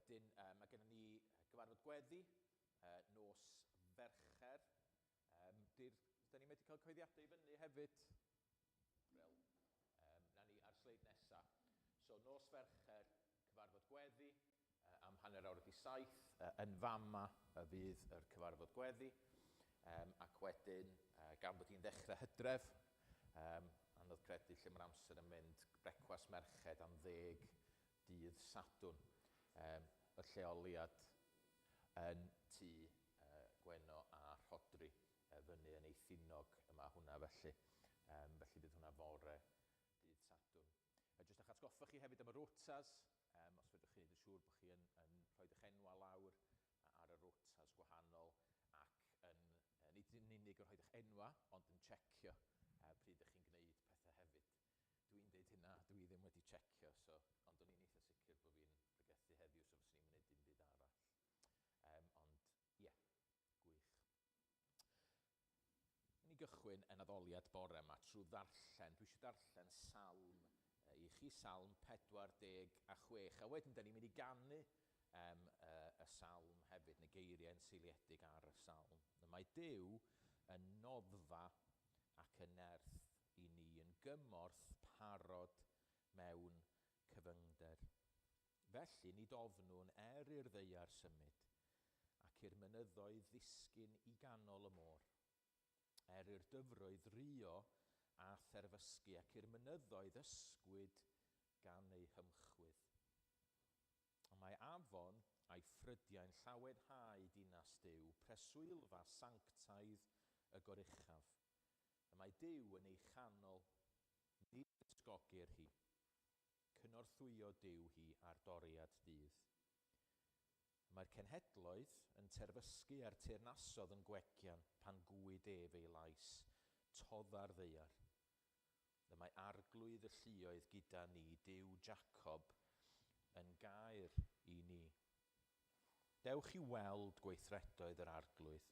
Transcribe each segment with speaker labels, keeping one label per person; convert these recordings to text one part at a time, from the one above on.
Speaker 1: Wedyn, mae gennym ni gyfarfod gweddi nos Fercher. Da ni'n medru cael cyhoeddiadau i fyny hefyd? Wel, na ni ar sleid nesaf. So, nos Fercher, cyfarfod gweddi, am 7:30, yn fama y fydd yr cyfarfod gweddi. Ac wedyn, gan bod hi'n ddechrau hydref, anodd credu lle mae'r amser yn mynd, brecwast merched am 10 dydd Sadwrn. Y lleoliad yn tŷ Gwenno a Rhodri fyny yn Eithinog yma hwnna felly. Felly bydd hwnna fore dydd Sadwrn. Jyst eich atgoffa chi hefyd am y rotas, os fedrwch chi wneud yn siŵr bod chi yn rhoi eich enwa lawr ar y rotas gwahanol ac yn, nid yn unig yn rhoi eich enwa, ond yn checio pryd ydych chi'n gwneud pethau hefyd. Dwi'n deud hynna, dwi ddim wedi checio, so, ond o'n i'n eitha sicr bod fi'n pregethu heddiw, so fyswn i'n mynd dim byd arall. Ond, ie, yeah, gwych. Ni gychwyn yn addoliad bore yma trwy ddarllen. Dwi eisiau darllen salm i chi, salm 46. A wedyn, da ni'n mynd i ganu y salm hefyd, neu geiriau yn seiliedig ar y salm. Mae Duw yn noddfa ac yn nerth i ni, yn gymorth parod mewn cyfyngder. Felly, nid ofnwn er i'r ddaear symud, ac i'r mynyddoedd ddisgyn i ganol y môr. Er i'r dyfroedd rio a therfysgu, ac i'r mynyddoedd ysgwyd gan eu hymchwydd. Ond mae afon a'i ffrydiau'n llawenhau dinas Duw, preswylfa sanctaidd y goruchaf. Y mae Duw yn ei chanol, nid ysgogir hi. Cynorthwyo Duw hi ar doriad dydd. Mae'r cenhedloedd yn terfysgu a'r teyrnasodd yn gwegian pan gwyd ef ei lais, todda'r ddaear. Y mae arglwydd y lluoedd gyda ni, Duw Jacob, yn gair i ni. Dewch i weld gweithredoedd yr arglwydd,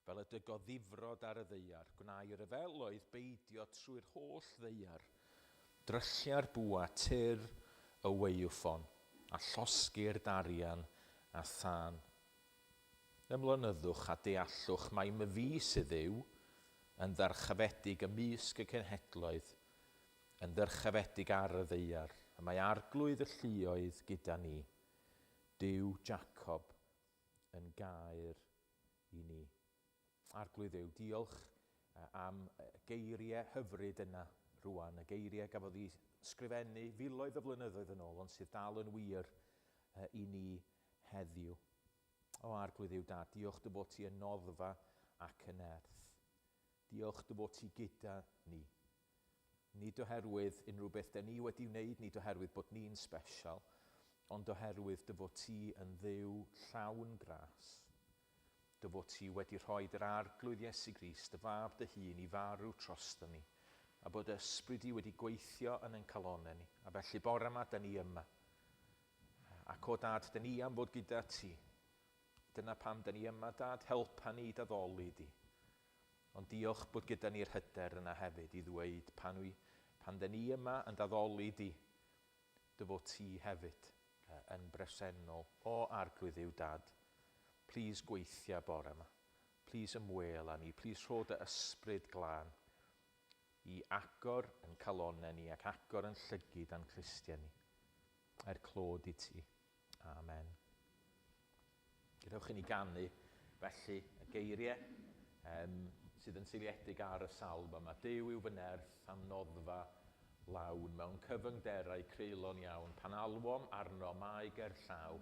Speaker 1: fel y dygodd ddifrod ar y ddaear, gwnai ryfeloedd beidio trwy'r holl ddaear, dryllia'r bwa tir y waywffon, a llosgi'r darian a thân. Ymlonyddwch a deallwch mai myfi sydd Dduw, yn ddyrchafedig ymysg y cenhedloedd, yn ddyrchafedig ar y ddaear, y mae arglwydd y lluoedd gyda ni, Duw Jacob yn gair i ni. Arglwydd Dduw, diolch am geiriau hyfryd yna rwan, y geiriau gafodd ei sgrifennu filoedd o flynyddoedd yn ôl, ond sydd dal yn wir i ni heddiw. O Arglwydd Dduw Dad, diolch dy fod ti yn noddfa ac yn nerth. Diolch dy fod ti gyda ni. Nid oherwydd unrhyw beth da ni wedi wneud, nid oherwydd bod ni'n special, ond oherwydd dy fod ti yn Dduw llawn gras. Dy fod ti wedi rhoi dy'r Arglwydd Iesu Grist, dy fab dy hun, i farw drosto ni, a bod ysbryd di wedi gweithio yn ein calonau ni. A felly bore yma, da ni yma. Ac o Dad, da ni am fod gyda ti. Dyna pam da ni yma, Dad, helpa ni i d'addoli di. Ond diolch bod gyda ni'r hyder yna hefyd i ddweud pan da ni yma yn d'addoli di, dy fod ti hefyd yn bresennol. O Arglwydd Dduw Dad, plis gweithia bore yma. Plis ymwel â ni. Plis rho dy ysbryd glân i agor yn calonau ni ac agor yn llygid a'n clustiau ni. Er clod i ti. Amen. Gadewch i ni ganu felly y geiriau sydd yn seiliedig ar y salm yma. Duw yw fy nerth am noddfa lawn mewn cyfyngderau creulon iawn. Pan alwom arno mae ger llaw,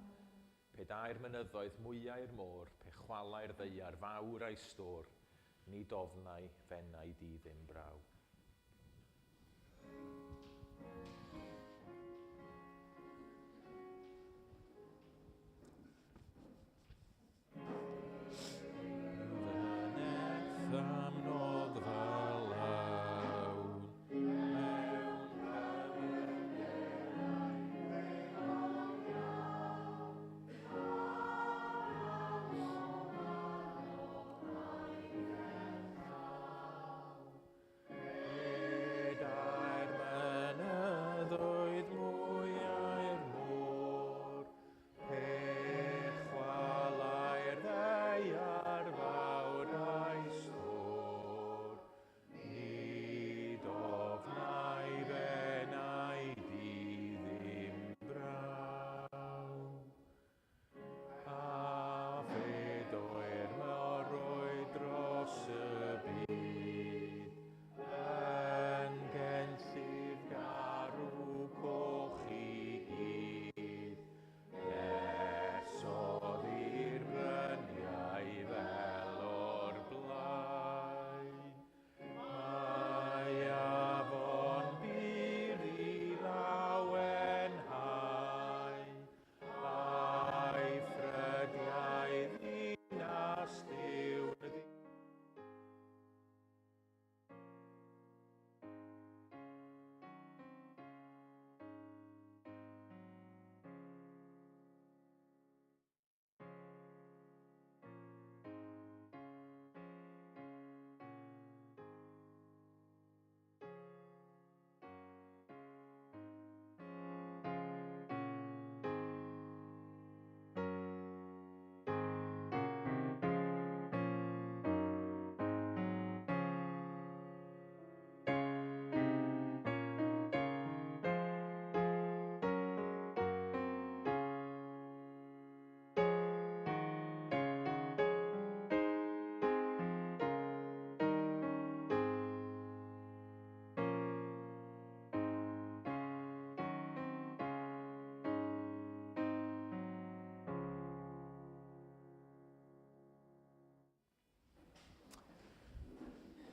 Speaker 1: pe dai'r mynyddoedd mwyau'r môr, pe chwalai'r ddaear fawr a'i stôr, nid ofnai fenai di ddim braw. Fy nerth am noddfa lawn, mewn cyfyngderau creulon iawn, pan alwom arno mae ger llaw.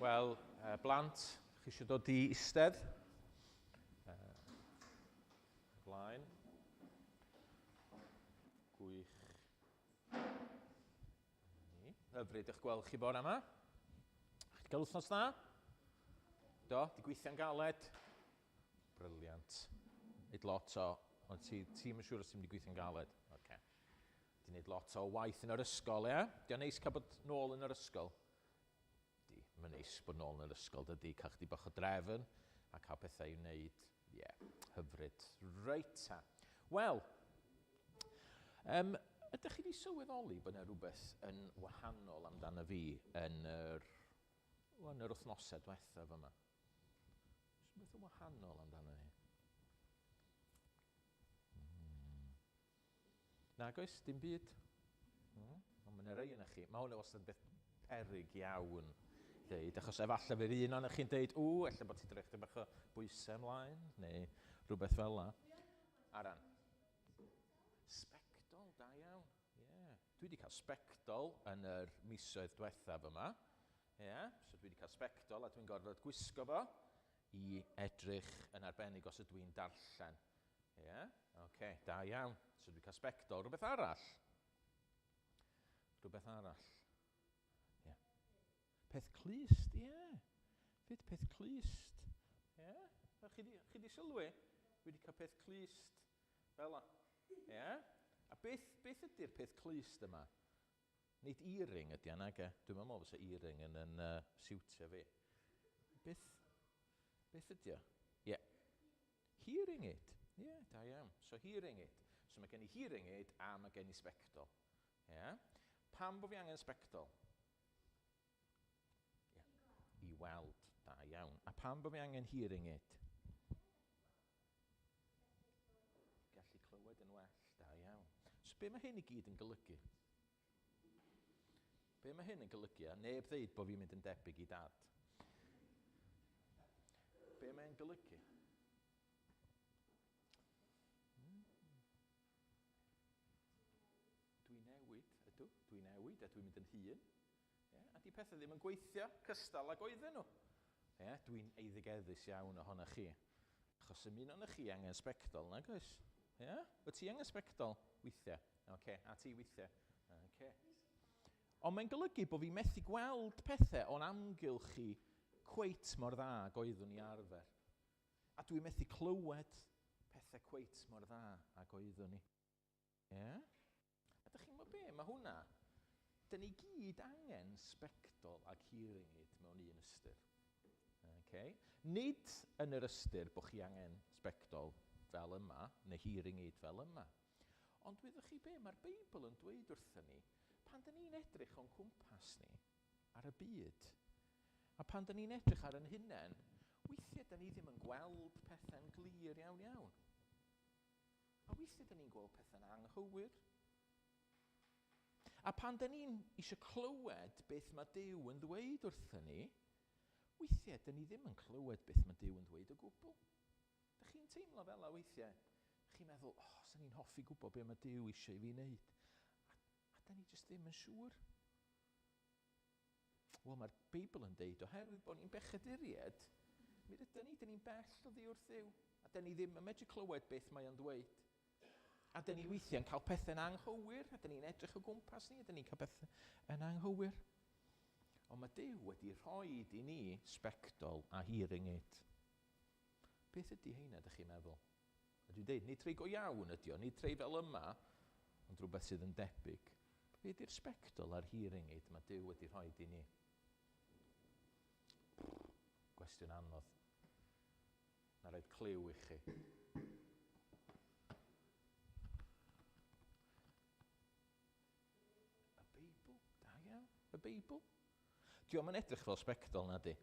Speaker 1: Wel, blant, chi eisiau dod i eistedd? Blaen. Gwych. Hyfryd eich gweld chi bore yma. Chi wedi cael wythnos dda? Do, di gweithio'n galed? Brilliant. Nid lot o, ond ti, ti'n siŵr os ti'n mynd i gweithio'n galed. Okay. Di wneud lot o waith yn yr ysgol, ie? Di o'n neis cael bod nôl yn yr ysgol? Di, mae'n neis bod nôl yn yr ysgol, dydy, cael chdi bach o drefn a cael pethau i'w wneud. Ie, yeah, hyfryd. Reit ta. Wel, ydych chi wedi sylweddoli bod yna rhywbeth yn wahanol amdano fi yn yr, yn yr wythnosau diwethaf yma? Rhywbeth yn wahanol amdano fi. Nag oes, dim byd. Ond mae'n rhai yna chi. Mae hwn wastad yn beth peryg iawn dweud, achos efallai fydd un o'n chi'n dweud, ww, ella bod ti'n drech chdi bach o bwysau ymlaen, neu rhywbeth fel la. Aran. Sbectol, da iawn. Yeah. Dwi wedi cael sbectol yn yr misoedd diwethaf yma. Yeah. So dwi wedi cael sbectol a dwi'n gorfod gwisgo fo i edrych yn arbennig os ydw i'n darllen. Ie, yeah? Oce, da iawn. So dwi'n cael sbectol. Rhywbeth arall? Rhywbeth arall. Ie. Yeah. Peth clust, ie. Yeah. Fyd peth clust. Ie. Yeah. Chi di sylwi? Dwi wedi cael peth clust fel la. Ie. Yeah. A beth ydy'r peth clust yma? Nid earring ydy yna, ge? Dwi'n meddwl fysa earring yn siwtio fi. Beth ydy o? Ie. Yeah. Hearing aid. Ie, yeah, da iawn. So hearing aid. So mae gen i hearing aid a mae gen i sbectol. Yeah. Pam bod fi angen sbectol? Yeah. I weld. Da iawn. A pam bod fi angen hearing aid? Gallu clywed yn well. Da iawn. So be mae hyn i gyd yn golygu? Be mae hyn yn golygu? A neb ddeud bod fi'n mynd yn debyg i dad. Be mae'n golygu? Dwi'n newid, ydw, dwi'n newid a dwi'n mynd yn hŷn. Yeah, a di pethau ddim yn gweithio cystal ag oedden nhw. Yeah, dwi'n eiddigeddus iawn ohonoch chi. Achos yn un ohonoch chi angen sbectol, nag oes? Yeah? Wyt ti angen sbectol weithiau? Okay, a ti weithiau. Okay. Ond mae'n golygu bod fi methu gweld pethau o'n amgylch chi cweit mor dda ag oeddwn i arfer. A dwi'n methu clywed pethau cweit mor dda ag oeddwn i. Yeah? A dych chi'n gwybod be? Mae hwnna, dyn ni gyd angen sbectol ac hearing aid mewn un ystyr. Okay? Nid yn yr ystyr bod chi angen sbectol fel yma, neu hearing aid fel yma. Ond wyddoch chi be? Mae'r Beibl yn dweud wrthyn ni, pan dyn ni'n edrych o'n cwmpas ni ar y byd, a pan dyn ni'n edrych ar yn hunain, weithiau dyn ni ddim yn gweld pethau'n glir iawn iawn. A weithiau dyn ni'n gweld pethau'n anghywir. A pan dyn ni'n eisiau clywed beth mae Duw yn ddweud wrthyn ni, weithiau dyn ni ddim yn clywed beth mae Duw yn ddweud o gwbl. Dych chi'n teimlo fel la weithiau? Chi'n meddwl, oh, sa'n ni'n hoffi gwybod beth mae Duw eisiau i fi wneud. A dyn ni jyst ddim yn siŵr. Wel, mae'r Beibl yn deud, oherwydd bod ni'n bechaduriaid, mi rydyn ni, dyn ni'n bell oddi wrth Dduw. A dyn ni ddim yn medru clywed beth mae o'n dweud. A dyn ni weithiau'n cael pethau'n anghywir, a dyn ni'n edrych o gwmpas ni, a dyn ni'n cael pethau yn anghywir. Ond mae Duw wedi rhoi i ni sbectol a hearing aid. Beth ydy heina, dych chi'n meddwl? A dwi'n deud, nid rhai go iawn ydy o, nid rhai fel yma, ond rhywbeth sydd yn debyg. Be ydy'r sbectol a'r hearing aid mae Duw wedi rhoi i ni? Gwestiwn anodd. Na roed cliw i chi. Y Beibl, da iawn, y Beibl. Dio'm yn edrych fel sbectol na di.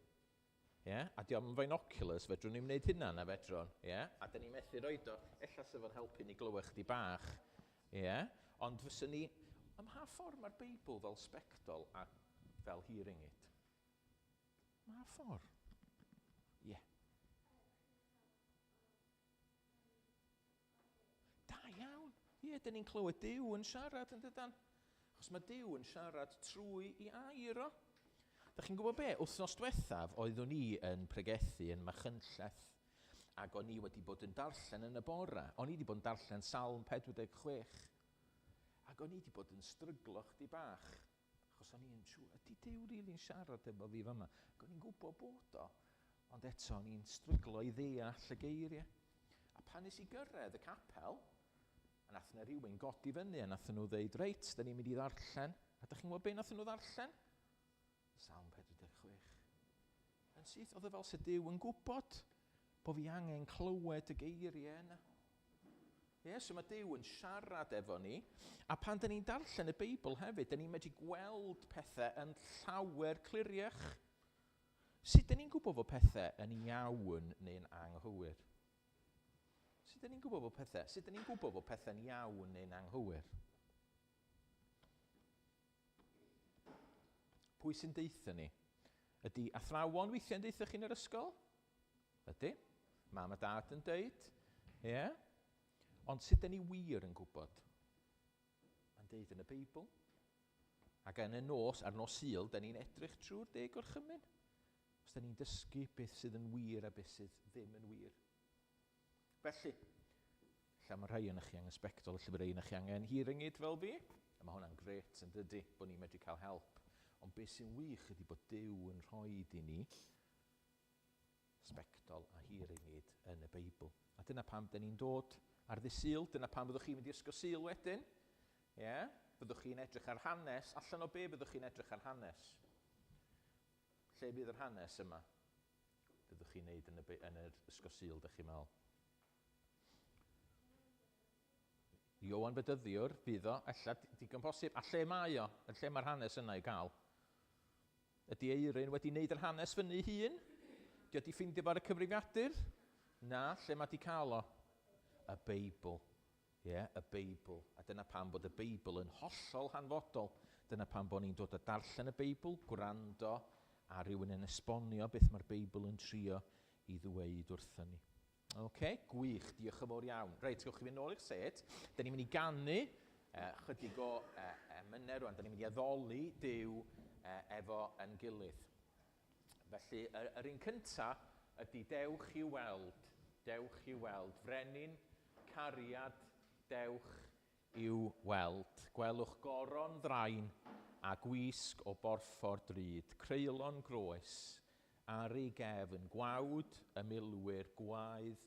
Speaker 1: Yeah? A dio'm yn binoculars, fedrwn ni'n wneud hynna na fedrwn. Yeah? A dyn ni'n methu roed o, ella sef o'n helpu ni glywed chdi bach. Yeah? Ond fyswn ni, ym mha ffordd mae'r Beibl fel sbectol a fel hearing aid? Mha ffordd? Ie. Yeah. Da iawn. Ie, dyn ni'n clywed Duw yn siarad yn dydan. Achos mae Duw yn siarad trwy i air o. Da chi'n gwybod be? Wythnos diwethaf oeddwn i yn pregethu yn Machynlleth ac o'n i wedi bod yn darllen yn y bore. O'n i wedi bod yn darllen Salm 46 ac o'n i wedi bod yn stryglo chdi bach achos o'n i'n siŵr, ydy Duw rili'n siarad efo fi fama? Ac o'n i'n gwybod bod o, ond eto o'n i'n stryglo i ddeall y geiriau. A pan nes i gyrraedd y capel, a nath na rhywun godi fyny a nath nhw ddeud, reit, da ni'n mynd i ddarllen. A da chi'n gwybod be nath nhw ddarllen? Salm 46. Yn syth, oedd e fel se Duw yn gwybod bod fi angen clywed y geiriau yna. Ie, yeah, so mae Duw yn siarad efo ni, a pan da ni'n darllen y Beibl hefyd, da ni'n medru gweld pethau yn llawer cliriach. Sut da ni'n gwybod fod pethau yn iawn neu'n anghywir? Sut da ni'n gwybod fod pethau? Sut da ni'n gwybod fod pethau'n iawn neu'n anghywir? Pwy sy'n deutha ni? Ydy athrawon weithiau'n deutha chi'n yr ysgol? Ydy. Mam a dad yn deud. Ie. Yeah. Ond sut da ni wir yn gwybod? Mae'n deud yn y Beibl. Ac yn y nos, ar nos Sul, da ni'n edrych trwy'r deg gorchymyn. Os da ni'n dysgu beth sydd yn wir a beth sydd ddim yn wir. Felly, ella mae rhai ohonoch chi angen sbectol, ella mae rhai ohonoch chi angen hearing aid fel fi. A mae hwnna'n gret yn dydy, bod ni'n medru cael help. Ond beth sy'n wych ydy bod Duw yn rhoi i ni sbectol a hearing aid yn y Beibl. A dyna pam dyn ni'n dod ar ddydd Sul, dyna pam fyddwch chi'n mynd i ysgol Sul wedyn. Ie? Yeah? Fyddwch chi'n edrych ar hanes, allan o be fyddwch chi'n edrych ar hanes? Lle bydd yr hanes yma? Fyddwch chi'n neud yn, y, yn yr ysgol Sul, dych chi'n meddwl? Ioan Fedyddiwr, fydd o, ella digon posib. A lle mae o? Yn lle mae'r hanes yna i gael? Ydy Eirin wedi wneud yr hanes fyny hun? Di o di ffeindio fo ar y cyfrifiadur? Na, lle mae di cael o? Y Beibl. Ie, yeah, y Beibl. A dyna pam bod y Beibl yn hollol hanfodol. Dyna pam bod ni'n dod a darllen y Beibl, gwrando a rhywun yn esbonio beth mae'r Beibl yn trio i ddweud wrthyn ni. Oce, okay, gwych, diolch yn fawr iawn. Reit, gewch chi fynd nôl i'ch set. Da ni'n mynd i ganu chydig o emynau rwan. Da ni'n mynd i addoli Duw efo yn gilydd. Felly, yr, yr un cynta ydy dewch i weld, dewch i weld. Frenin, cariad, dewch i'w weld. Gwelwch goron ddrain a gwisg o borffor drud, creulon groes, ar ei gefn, gwawd y milwyr, gwaedd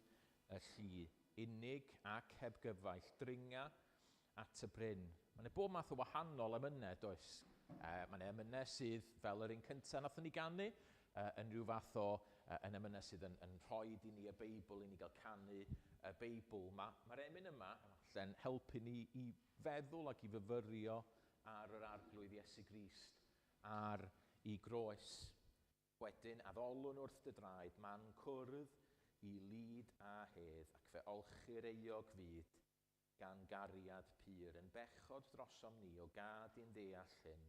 Speaker 1: y llu, unig ac heb gyfaill, dringa at y bryn. Mae yna bob math o wahanol emynau, does? Mae yna emynau sydd, fel yr un cyntaf nathon ni ganu, yn rhyw fath o yn emynau sydd yn, yn rhoi i ni y Beibl, i ni gael canu y Beibl. Mae'r ma emyn yma falle'n helpu ni i feddwl ac i fyfyrio ar yr Arglwydd Iesu Grist ar ei groes. Wedyn addolwn wrth dy draed, man cwrdd i lid a hedd, ac fe olchir euog fyd gan gariad pur. Yn bechod drosom ni o gad i'n deall hyn,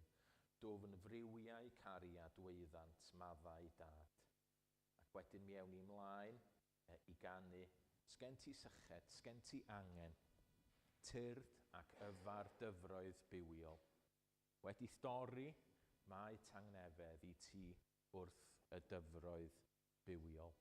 Speaker 1: dwfn friwiau cariad weiddant maddau dad. Ac wedyn mi ewn ni mlaen i ganu, sgen ti syched, sgen ti angen, tyrd ac yfar dyfroedd bywiol. Wedi thorri, mae tangnefedd i ti wrth y dyfroedd bywiol.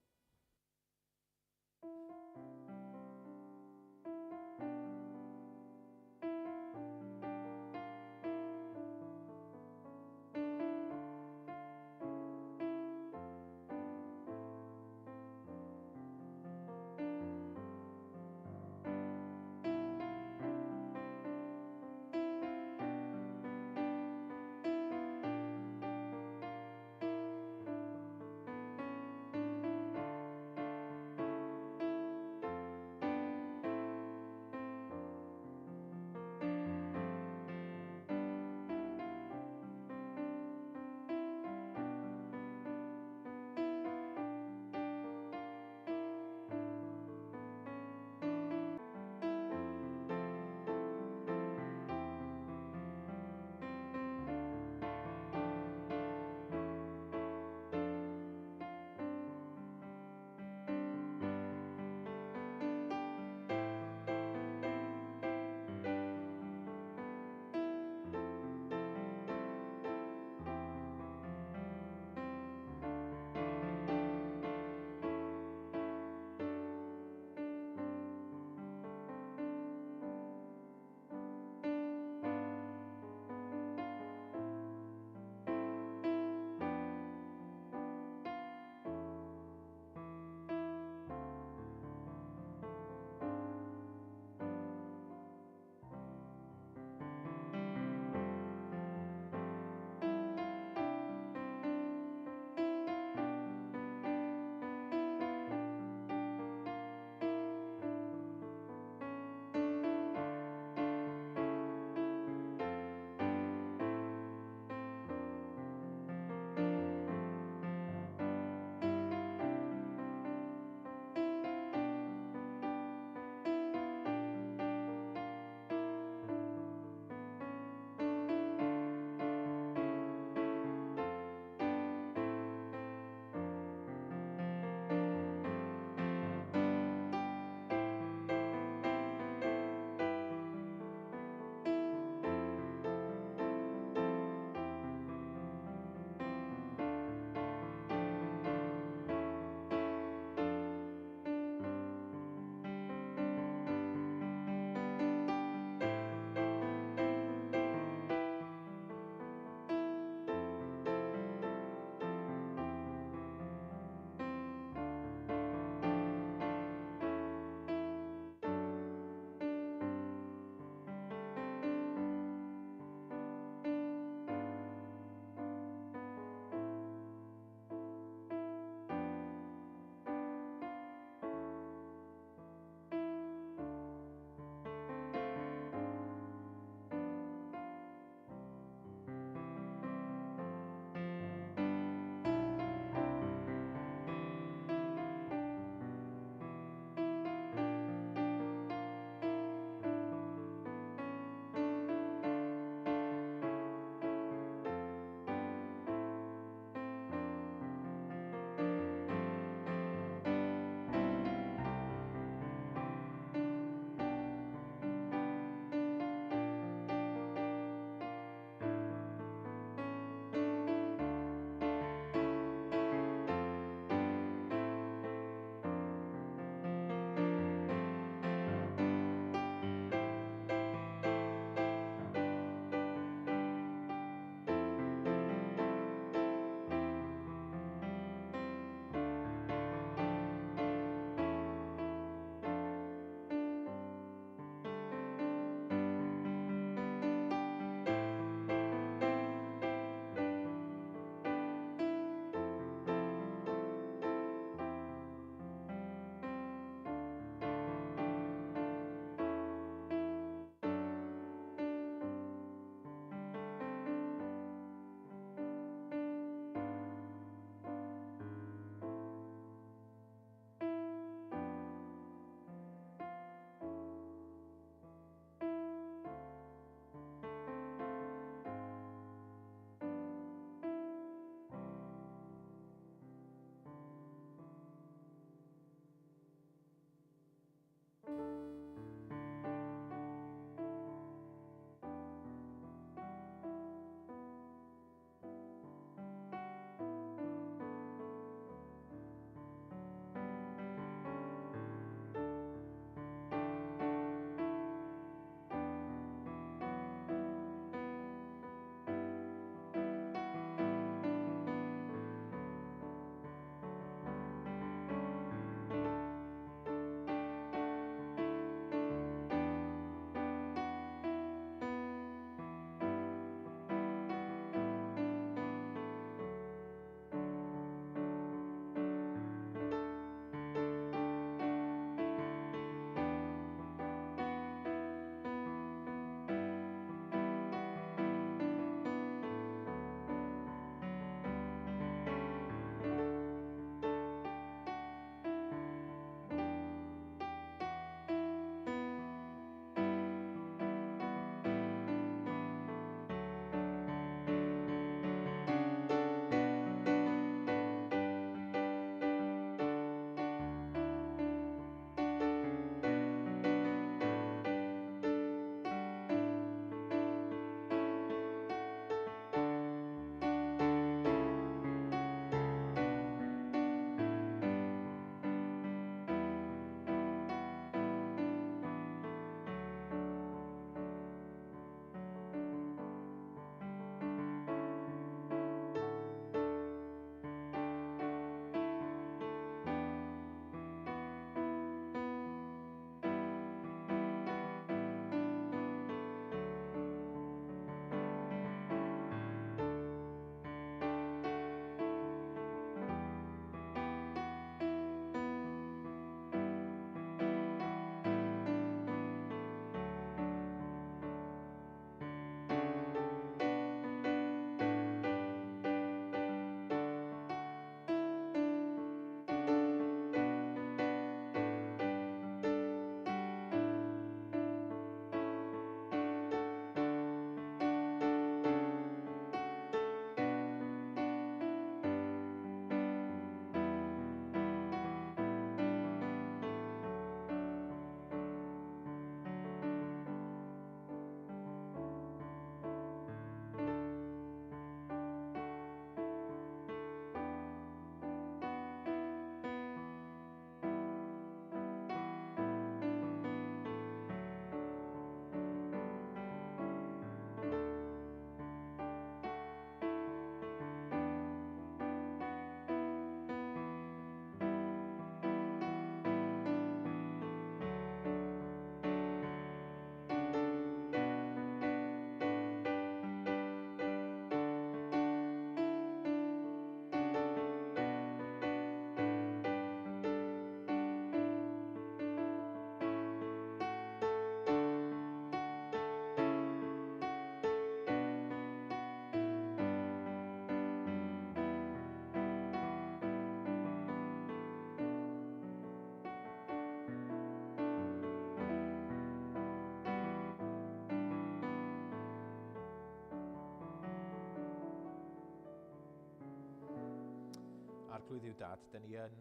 Speaker 1: Arglwydd yw dad, dyn ni yn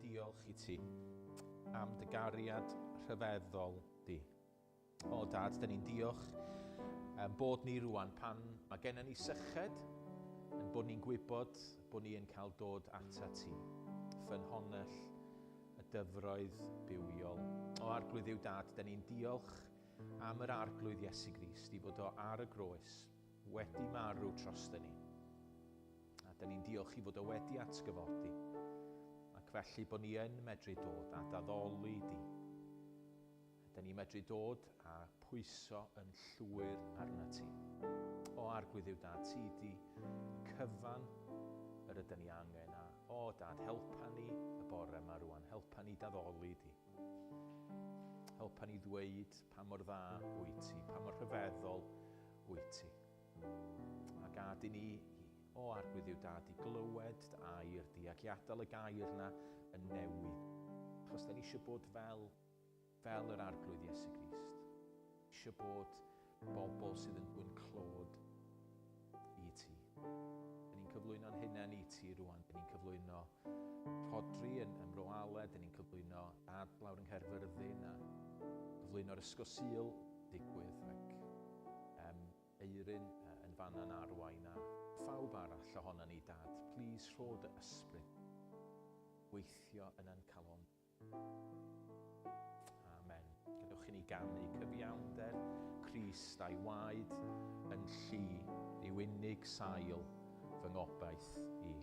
Speaker 1: diolch i ti am dy gariad rhyfeddol di. O dad, dyn ni'n diolch bod ni rwan pan mae gennym ni syched, yn bod ni'n gwybod bod ni yn cael dod ata ti, ffynhonnell y dyfroedd bywiol. O Arglwydd yw dad, dyn ni'n diolch am yr Arglwydd Iesu Grist i fod o ar y groes wedi marw droston ni. A dyn ni'n diolch i fod o wedi atgyfodi, ac felly bod ni yn medru dod a daddoli di. A dyn ni'n medru dod a pwyso yn llwyr arna ti. O Arglwydd yw dad, ti di cyfan yr ydyn ni angen. A o dad, helpa ni y bore yma rwan, helpa ni daddoli di. Helpa ni ddweud pa mor dda wyt ti, pa mor rhyfeddol wyt ti. A gad i ni, o Arglwydd yw dad, i glywed dy air di ac i adael y gair na yn newid. Achos da ni eisiau bod fel yr Arglwydd Iesu Grist. Eisiau bod bobl sydd yn dwyn clod i ti. Da ni'n cyflwyno'n hunain i ti rwan. Da ni'n cyflwyno Rhodri yn Ym Mro Aled, da ni'n cyflwyno Dad lawr yng Nghaerfyrddin a cyflwyno'r Ysgol Sul digwydd ac Eirin yn fanna'n arwain a phawb arall ohono ni, Dad. Please rho dy ysbryd weithio yn ein calon. Amen. Gadewch i ni ganu cyfiawnder Crist a'i waed yn llu yw unig sail fy ngobaith i.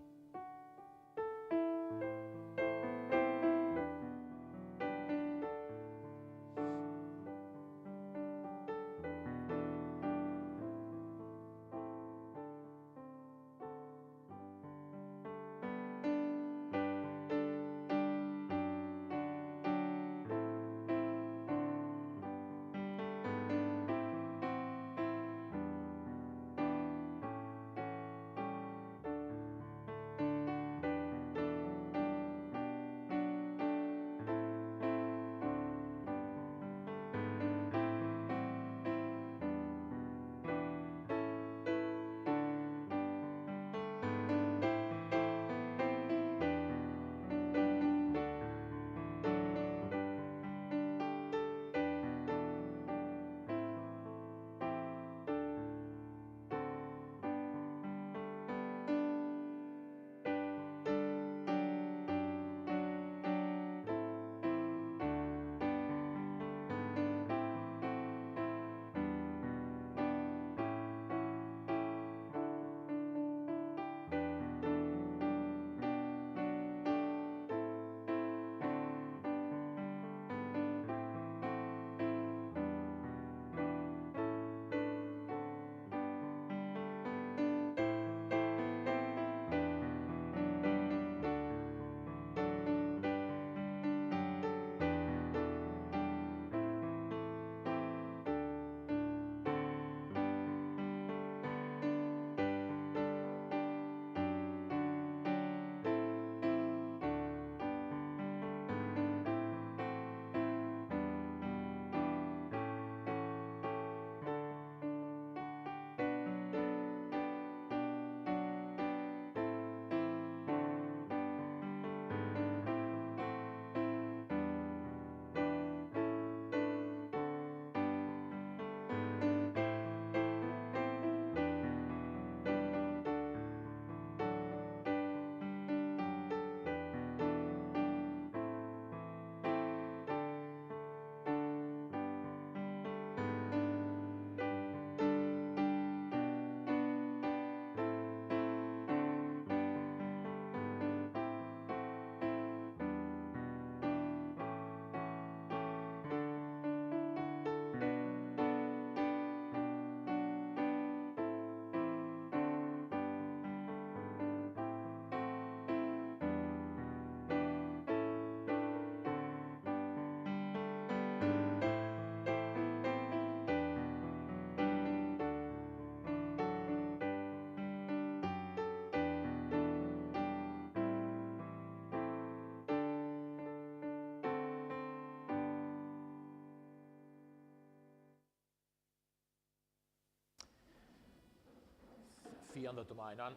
Speaker 1: Ffion ddod ymlaen o'n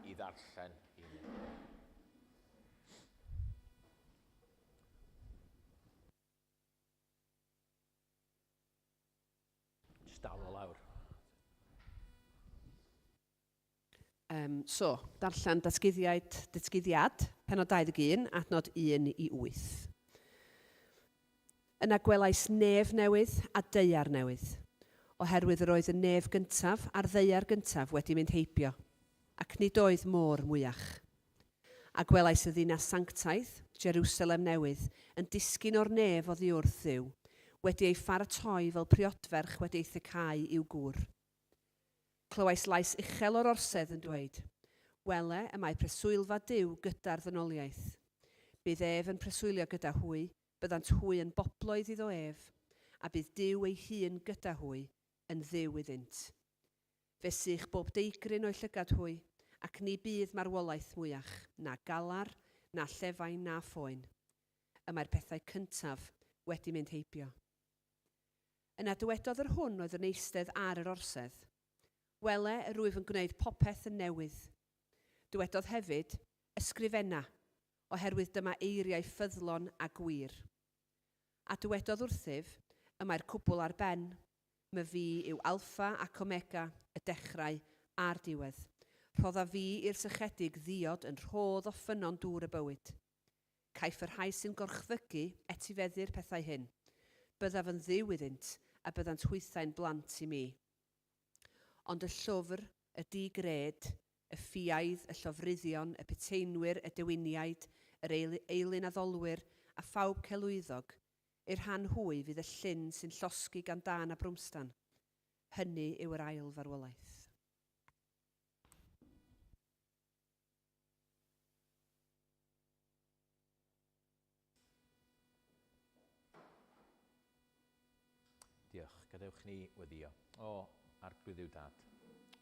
Speaker 1: i ddarllen i ni. Just dal o lawr.
Speaker 2: So, darllen datguddiad, datguddiad, penod 21, adnod 1 i 8. Yna gwelais nef newydd a daear newydd, oherwydd yr oedd y nef gyntaf a'r ddaear gyntaf wedi mynd heibio, ac nid oedd môr mwyach. A gwelais y ddinas sanctaidd, Jerusalem newydd, yn disgyn o'r nef oddi wrth Dduw, wedi ei pharatoi fel priodferch wedi ei thecau i'w gŵr. Clywais lais uchel o'r orsedd yn dweud, Wele, y mae preswylfa Duw gyda'r ddynoliaeth. Bydd ef yn preswylio gyda hwy, byddant hwy yn bobloedd iddo ef, a bydd Duw ei hun gyda hwy, yn Dduw iddynt. Fe sych bob deigryn o'u llygad hwy, ac ni bydd marwolaeth mwyach, na galar, na llefain, na phoen. Y mae'r pethau cyntaf wedi mynd heibio. Yna dywedodd yr hwn oedd yn eistedd ar yr orsedd, Wele, yr wyf yn gwneud popeth yn newydd. Dywedodd hefyd, Ysgrifenna, oherwydd dyma eiriau ffyddlon a gwir. A dywedodd wrthyf, Y mae'r cwbl ar ben. Myfi yw Alffa ac Omega, y dechrau a'r diwedd. Rhoddaf fi i'r sychedig ddiod yn rhodd o ffynnon dŵr y bywyd. Caiff y rhai sy'n gorchfygu etifeddu'r pethau hyn. Byddaf yn Dduw iddynt, a byddant hwythau'n blant i mi. Ond y llwfr, y di-gred, y ffiaidd, y llofruddion, y puteinwyr, y dewiniaid, yr eilunaddolwyr, a phawb celwyddog, eu rhan hwy fydd y llyn sy'n llosgi gan dân a brwmstan. Hynny yw yr ail farwolaeth.
Speaker 1: Diolch. Gadewch ni weddio. O, Arglwydd yw Dad.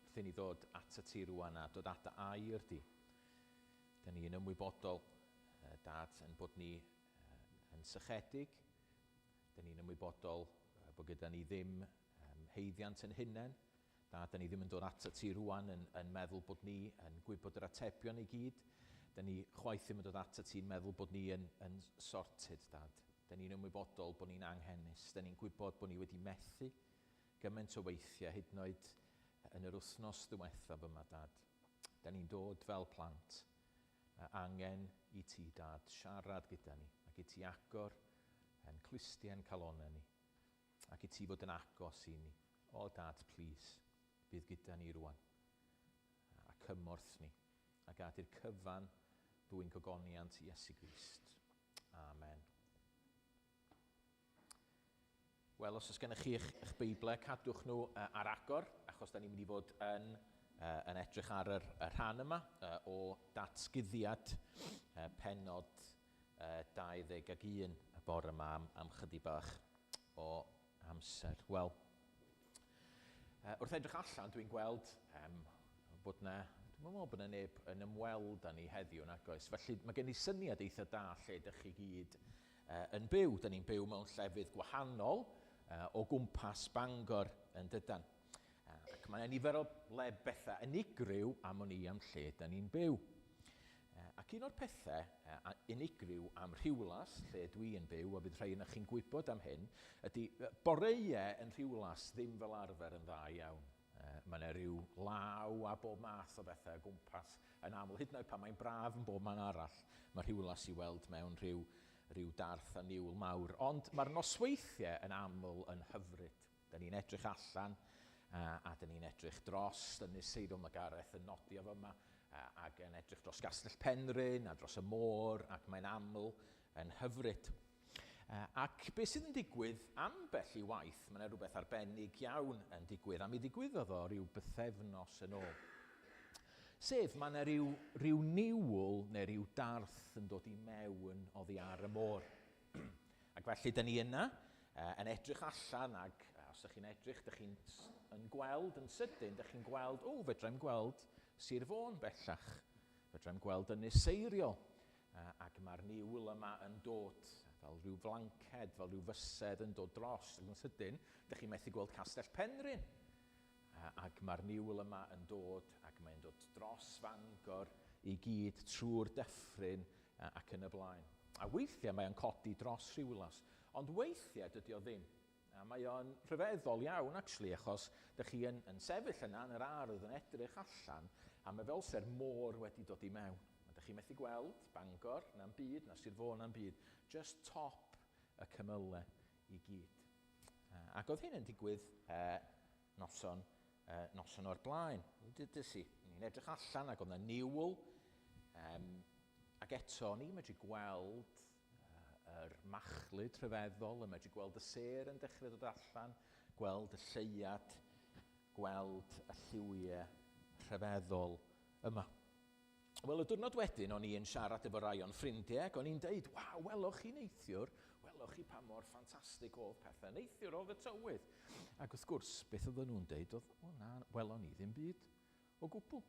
Speaker 1: Wrth i ni ddod at y ti rwan a dod at dy air di, da ni yn ymwybodol, Dad, yn bod ni yn sychedig. Da ni'n ymwybodol bod gyda ni ddim heiddiant yn hunain. Dad, da ni ddim yn dod atat ti rwan yn, yn meddwl bod ni yn gwybod yr atebion i gyd. Da ni chwaith ddim yn dod atat ti'n meddwl bod ni yn, yn sorted, Dad. Da ni'n ymwybodol bod ni'n anghenus. Da ni'n gwybod bod ni wedi methu gymaint o weithiau, hyd yn oed yn yr wythnos ddiwethaf yma, Dad. Da ni'n dod fel plant, angen i ti, Dad, siarad gyda ni, ac i ti agor yn clustiau'n calonau ni, ac i ti fod yn agos i ni. O, Dad, plîs, bydd gyda ni rwan, a cymorth ni, a gad i'r cyfan ddwyn gogoniant Iesu Grist. Amen. Wel, os oes gennych chi eich, eich Beiblau, cadwch nhw ar agor, achos da ni'n mynd i fod yn, yn edrych ar yr, y rhan yma o datguddiad pennod 21 y bore yma am, am chydig bach o amser. Wel, wrth edrych allan, dwi'n gweld bod na, dwi'n meddwl bod na neb yn ymweld â ni heddiw, nag oes. Felly mae gen i syniad eitha da lle ydych chi gyd yn byw. Da ni'n byw mewn llefydd gwahanol o gwmpas Bangor yn dydan. Ac mae yna nifer o le bethau unigryw am o'n i am lle da ni'n byw. Ac un o'r pethau unigryw am Rhiwlas, lle dwi yn byw, a fydd rhai yna chi'n gwybod am hyn, ydy boreuau yn Rhiwlas ddim fel arfer yn dda iawn. Mae yna rhyw law a bob math o bethau o gwmpas yn aml, hyd yn oed pan mae'n braf yn bob man arall, mae Rhiwlas i weld mewn rhyw, rhyw darth a niwl mawr. Ond mae'r nosweithiau yn aml yn hyfryd. Da ni'n edrych allan a da ni'n edrych dros Ynys Seiriol, mae Gareth yn nodi o fyma, ac yn edrych dros Gastell Penrhyn a dros y môr, ac mae'n aml yn hyfryd. Ac beth sydd yn digwydd ambell i waith, mae yna rhywbeth arbennig iawn yn digwydd, a mi ddigwyddodd o ryw bythefnos yn ôl. Sef, mae yna ryw, ryw niwl neu ryw darth yn dod i mewn oddi ar y môr. Ac felly, dyn ni yna yn edrych allan, ac os ydych chi'n edrych, dych chi'n yn gweld yn sydyn, dych chi'n gweld, o, fedrai'm gweld Sir Fôn bellach, fedrai'm gweld Ynys Seiriol, ac mae'r niwl yma yn dod fel rhyw flanced, fel rhyw fysedd yn dod dros, ac yn sydyn, dych chi'n methu gweld Castell Penrhyn, ac mae'r niwl yma yn dod, ac mae'n dod dros Fangor i gyd trwy'r dyffryn ac yn y blaen. A weithiau mae'n codi dros Rhiwlas, ond weithiau dydy o ddim. A mae o'n rhyfeddol iawn, actually, achos dych chi yn sefyll yna yn yr ardd yn edrych allan, a mae fel se'r môr wedi dod i mewn. A dych chi'n methu gweld Bangor, na'n byd, na Sir Fôn, na'n byd. Just top y cymylau i gyd. Ac oedd hyn yn digwydd noson o'r blaen. Dydys i, ni'n edrych allan ac oedd yna niwl, ac eto ni'n medru gweld yr machlud rhyfeddol, yn medru gweld y sêr yn dechrau dod allan, gweld y lleuad, gweld y lliwiau rhyfeddol yma. Wel, y diwrnod wedyn, o'n i yn siarad efo rai o'n ffrindiau, ac o'n i'n deud, waw, welwch chi neithiwr, welwch chi pa mor ffantastig oedd pethau neithiwr oedd y tywydd. Ac wrth gwrs, beth oedden nhw'n deud oedd, o na, welon ni ddim byd o gwbl.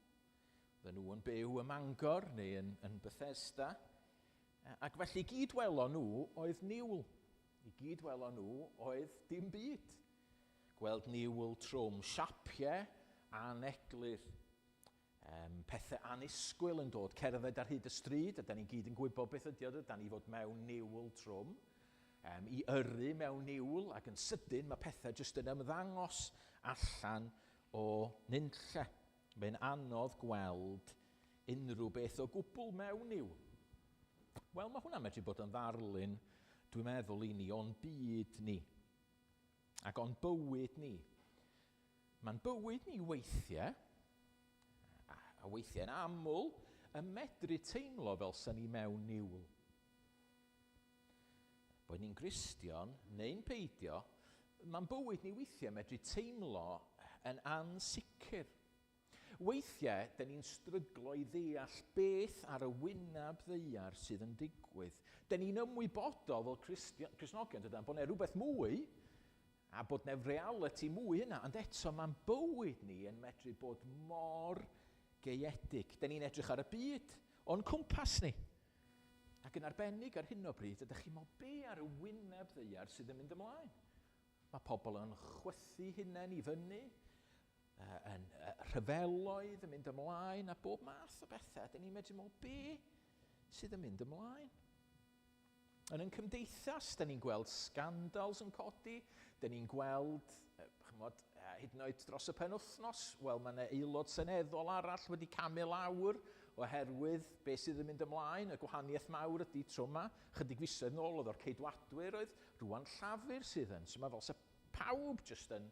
Speaker 1: Oedden nhw yn byw ym Mangor neu yn Bethesda, ac felly i gyd welon nhw oedd niwl. I gyd welon nhw oedd dim byd. Gweld niwl trwm, siapiau aneglur, pethau annisgwyl yn dod, cerdded ar hyd y stryd, a da ni gyd yn gwybod beth ydi o, da ni fod mewn niwl trwm, i yrru mewn niwl, ac yn sydyn mae pethau jyst yn ymddangos allan o nunlle. Mae'n anodd gweld unrhyw beth o gwbl mewn niwl. Wel, mae hwnna'n medru bod yn ddarlun, dwi'n meddwl i ni, o'n byd ni, ac o'n bywyd ni. Mae'n bywyd ni weithiau, a weithiau'n aml, yn medru teimlo fel sy'n ni mewn niwl. Bod ni'n Gristion neu'n peidio, mae'n bywyd ni weithiau medru teimlo yn ansicr. Weithiau, dyn ni'n stryglo i ddeall beth ar y wyneb ddaear sydd yn digwydd. Dyn ni'n ymwybodol fel Cristnogion, dydan, bod yna rhywbeth mwy, a bod yna reality mwy yna, ond eto mae'n bywyd ni yn medru bod mor gaeedig. Dyn ni'n edrych ar y byd o'n cwmpas ni. Ac yn arbennig ar hyn o bryd, ydych chi'n meddwl be ar y wyneb ddaear sydd yn mynd ymlaen? Mae pobl yn chwythu hunain i fyny, yn rhyfeloedd yn mynd ymlaen, a bob math o bethau. Dyn ni'n medru meddwl be sydd yn mynd ymlaen. Yn ein cymdeithas, dyn ni'n gweld scandals yn codi, dyn ni'n gweld, chymod, hyd yn oed dros y penwythnos, wel, mae yna aelod seneddol arall wedi camu lawr oherwydd be sydd yn mynd ymlaen, y gwahaniaeth mawr ydy tro yma, chydig fisoedd nôl oedd o'r Ceidwadwyr oedd, rwan Llafur sydd yn. So mae fel se pawb jyst yn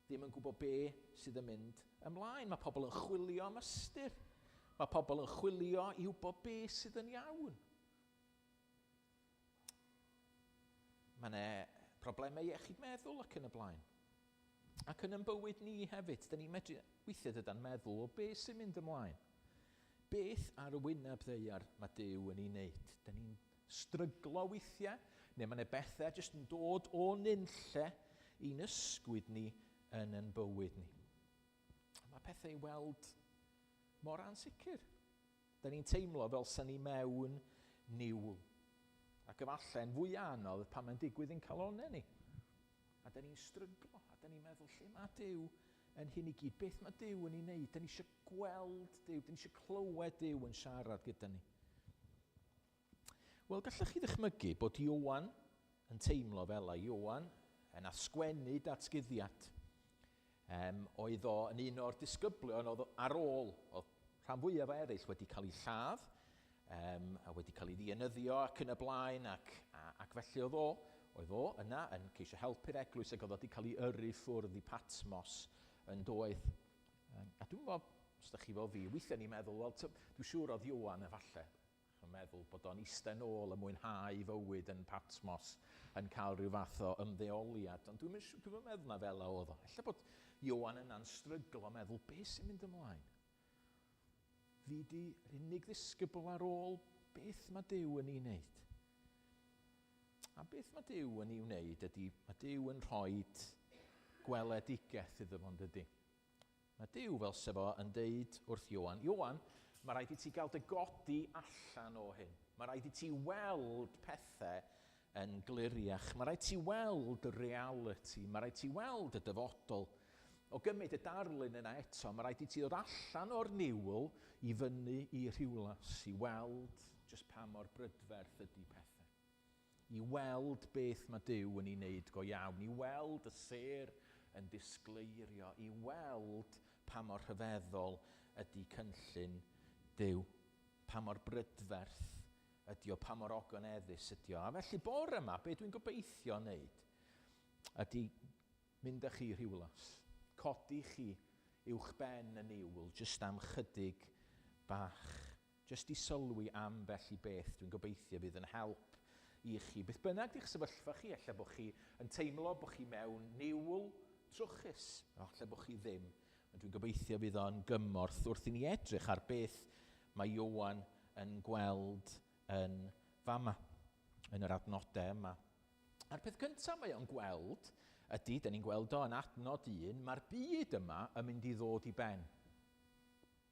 Speaker 1: ddim yn gwybod be sydd yn mynd ymlaen. Mae pobl yn chwilio am ystyr. Mae pobl yn chwilio i wybod be sydd yn iawn. Mae yna problemau iechyd meddwl ac yn y blaen. Ac yn ein bywyd ni hefyd, dyn ni'n medru weithiau dyda'n meddwl o be sy'n mynd ymlaen. Beth ar y wyneb ddaear mae Duw yn ei wneud? Dyn ni'n stryglo weithiau, neu mae yna bethau jyst yn dod o nunlle i'n ysgwyd ni yn ein bywyd ni. Mae pethau i weld mor ansicr. Dyn ni'n teimlo fel sy'n ni mewn niwl. Ac efallai'n fwy anodd pan mae'n digwydd i'n calonnau ni. A dyn ni'n stryglo, a dyn ni'n meddwl, lle mae Duw yn hyn i gyd? Beth mae Duw yn ei wneud? Dyn ni eisiau gweld Duw, dyn ni eisiau clywed Duw yn siarad gyda ni. Wel, gallech chi ddychmygu bod Ioan yn teimlo fel a Ioan yn asgwennu datguddiad. Oedd o yn un o'r disgyblion oedd ar ôl, oedd rhan fwyaf o eraill wedi cael eu lladd, a wedi cael ei ddienyddio ac yn y blaen, ac felly oedd o yna yn ceisio helpu'r eglwys ac oedd o wedi cael ei yrru ffwrdd i Patmos yn doedd. A dwi'n meddwl, os ydych chi fel fi, weithiau ni'n meddwl, wel, dwi'n siŵr oedd Ioan efallai yn meddwl bod o'n eistedd nôl yn mwynhau fywyd yn Patmos yn cael rhyw fath o ymddeoliad. Ond dwi'n meddwl na fel oedd o. Ella bod Ioan yna'n stryglo a meddwl, beth sy'n mynd ymlaen? Fi di'r unig ddisgybl ar ôl, beth mae Duw yn ei wneud? A beth mae Duw yn ei wneud ydy, mae Duw yn rhoi gweledigaeth iddo fo'n dydy. Mae Duw fel sef o yn deud wrth Ioan, Ioan, mae rhaid i ti gael dy godi allan o hyn. Mae rhaid i ti weld pethau yn gliriach. Mae rhaid ti weld y reality. Mae rhaid ti weld y dyfodol. O gymryd y darlun yna eto, mae rhaid i ti ddod allan o'r niwl i fyny i rhywlas, i weld jyst pa mor brydferth ydy pethau. I weld beth mae Duw yn ei wneud go iawn, i weld y sêr yn disgleirio, i weld pa mor rhyfeddol ydy cynllun Duw, pa mor brydferth ydy o, pa mor ogoneddus ydy o. A felly bore yma, be dwi'n gobeithio wneud ydy mynd â chi rhywlas, codi chi uwch ben y niwl, jyst am chydig bach, jyst i sylwi ambell i beth dwi'n gobeithio fydd yn help i chi. Beth bynnag di'ch sefyllfa chi, ella bod chi yn teimlo bod chi mewn niwl trwchus, ella bod chi ddim. Ond dwi'n gobeithio fydd o'n gymorth wrth i ni edrych ar beth mae Ioan yn gweld yn fama, yn yr adnodau yma. A'r peth cyntaf mae o'n gweld ydy, da ni'n gweld o yn adnod 1, mae'r byd yma yn mynd i ddod i ben.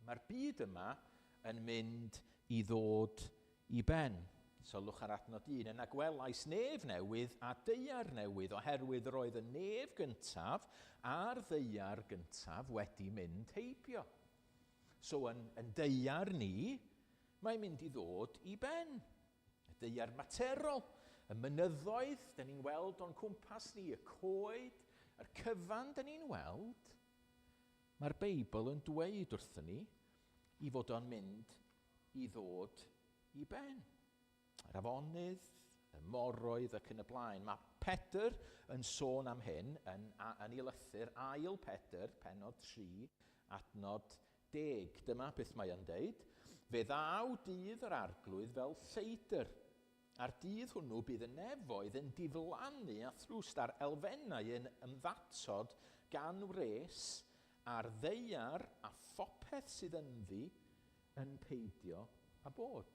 Speaker 1: Mae'r byd yma yn mynd i ddod i ben. Sylwch ar adnod 1, yna gwelais nef newydd a daear newydd, oherwydd roedd y nef gyntaf a'r ddaear gyntaf wedi mynd heibio. So yn daear ni, mae'n mynd i ddod i ben. Y daear materol, y mynyddoedd, da ni'n weld o'n cwmpas ni, y coed, yr cyfan da ni'n weld, mae'r Beibl yn dweud wrthyn ni i fod o'n mynd i ddod i ben. Yr afonydd, y moroedd ac yn y blaen. Mae Pedr yn sôn am hyn yn ei lythyr, ail Pedr, pennod 3, adnod 10. Dyma beth mae o'n deud. Fe ddaw dydd yr arglwydd fel lleidr. A'r dydd hwnnw bydd y nefoedd yn diflannu a thrwst a'r elfennau yn ymddatod gan wres a'r ddaear a phopeth sydd ynddi yn peidio â bod.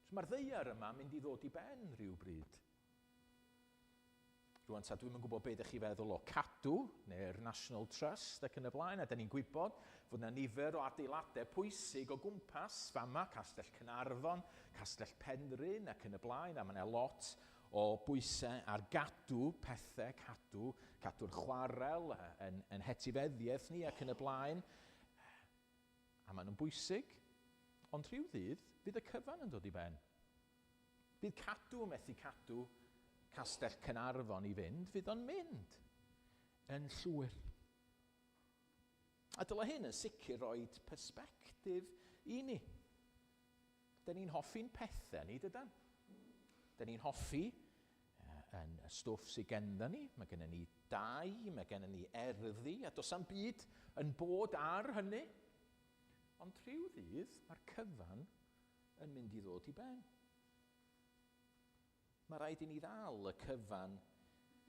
Speaker 1: So mae'r ddaear yma yn mynd i ddod i ben rhywbryd. Rwan ta, dwi'm yn gwybod beth ydych chi feddwl o Cadw, neu'r National Trust ac yn y blaen, a da ni'n gwybod fod yna nifer o adeiladau pwysig o gwmpas fama, Castell Caernarfon, Castell Penrhyn ac yn y blaen, a mae yna lot o bwysau ar gadw pethau, cadw'r chwarel yn hetifeddiaeth ni ac yn y blaen, a maen nhw'n bwysig, ond rhyw ddydd fydd y cyfan yn dod i ben. Bydd Cadw methu cadw Castell Caernarfon i fynd, fydd o'n mynd yn llwyr. A dylai hyn yn sicr roed persbectif i ni. Da ni'n hoffi'n pethau ni, dydan? Da ni'n hoffi yn y stwff sydd genddo ni. Mae gennym ni dai, mae gennym ni erddi, a does am byd yn bod ar hynny. Ond rhyw ddydd, mae'r cyfan yn mynd i ddod i ben. Mae rhaid i ni ddal y cyfan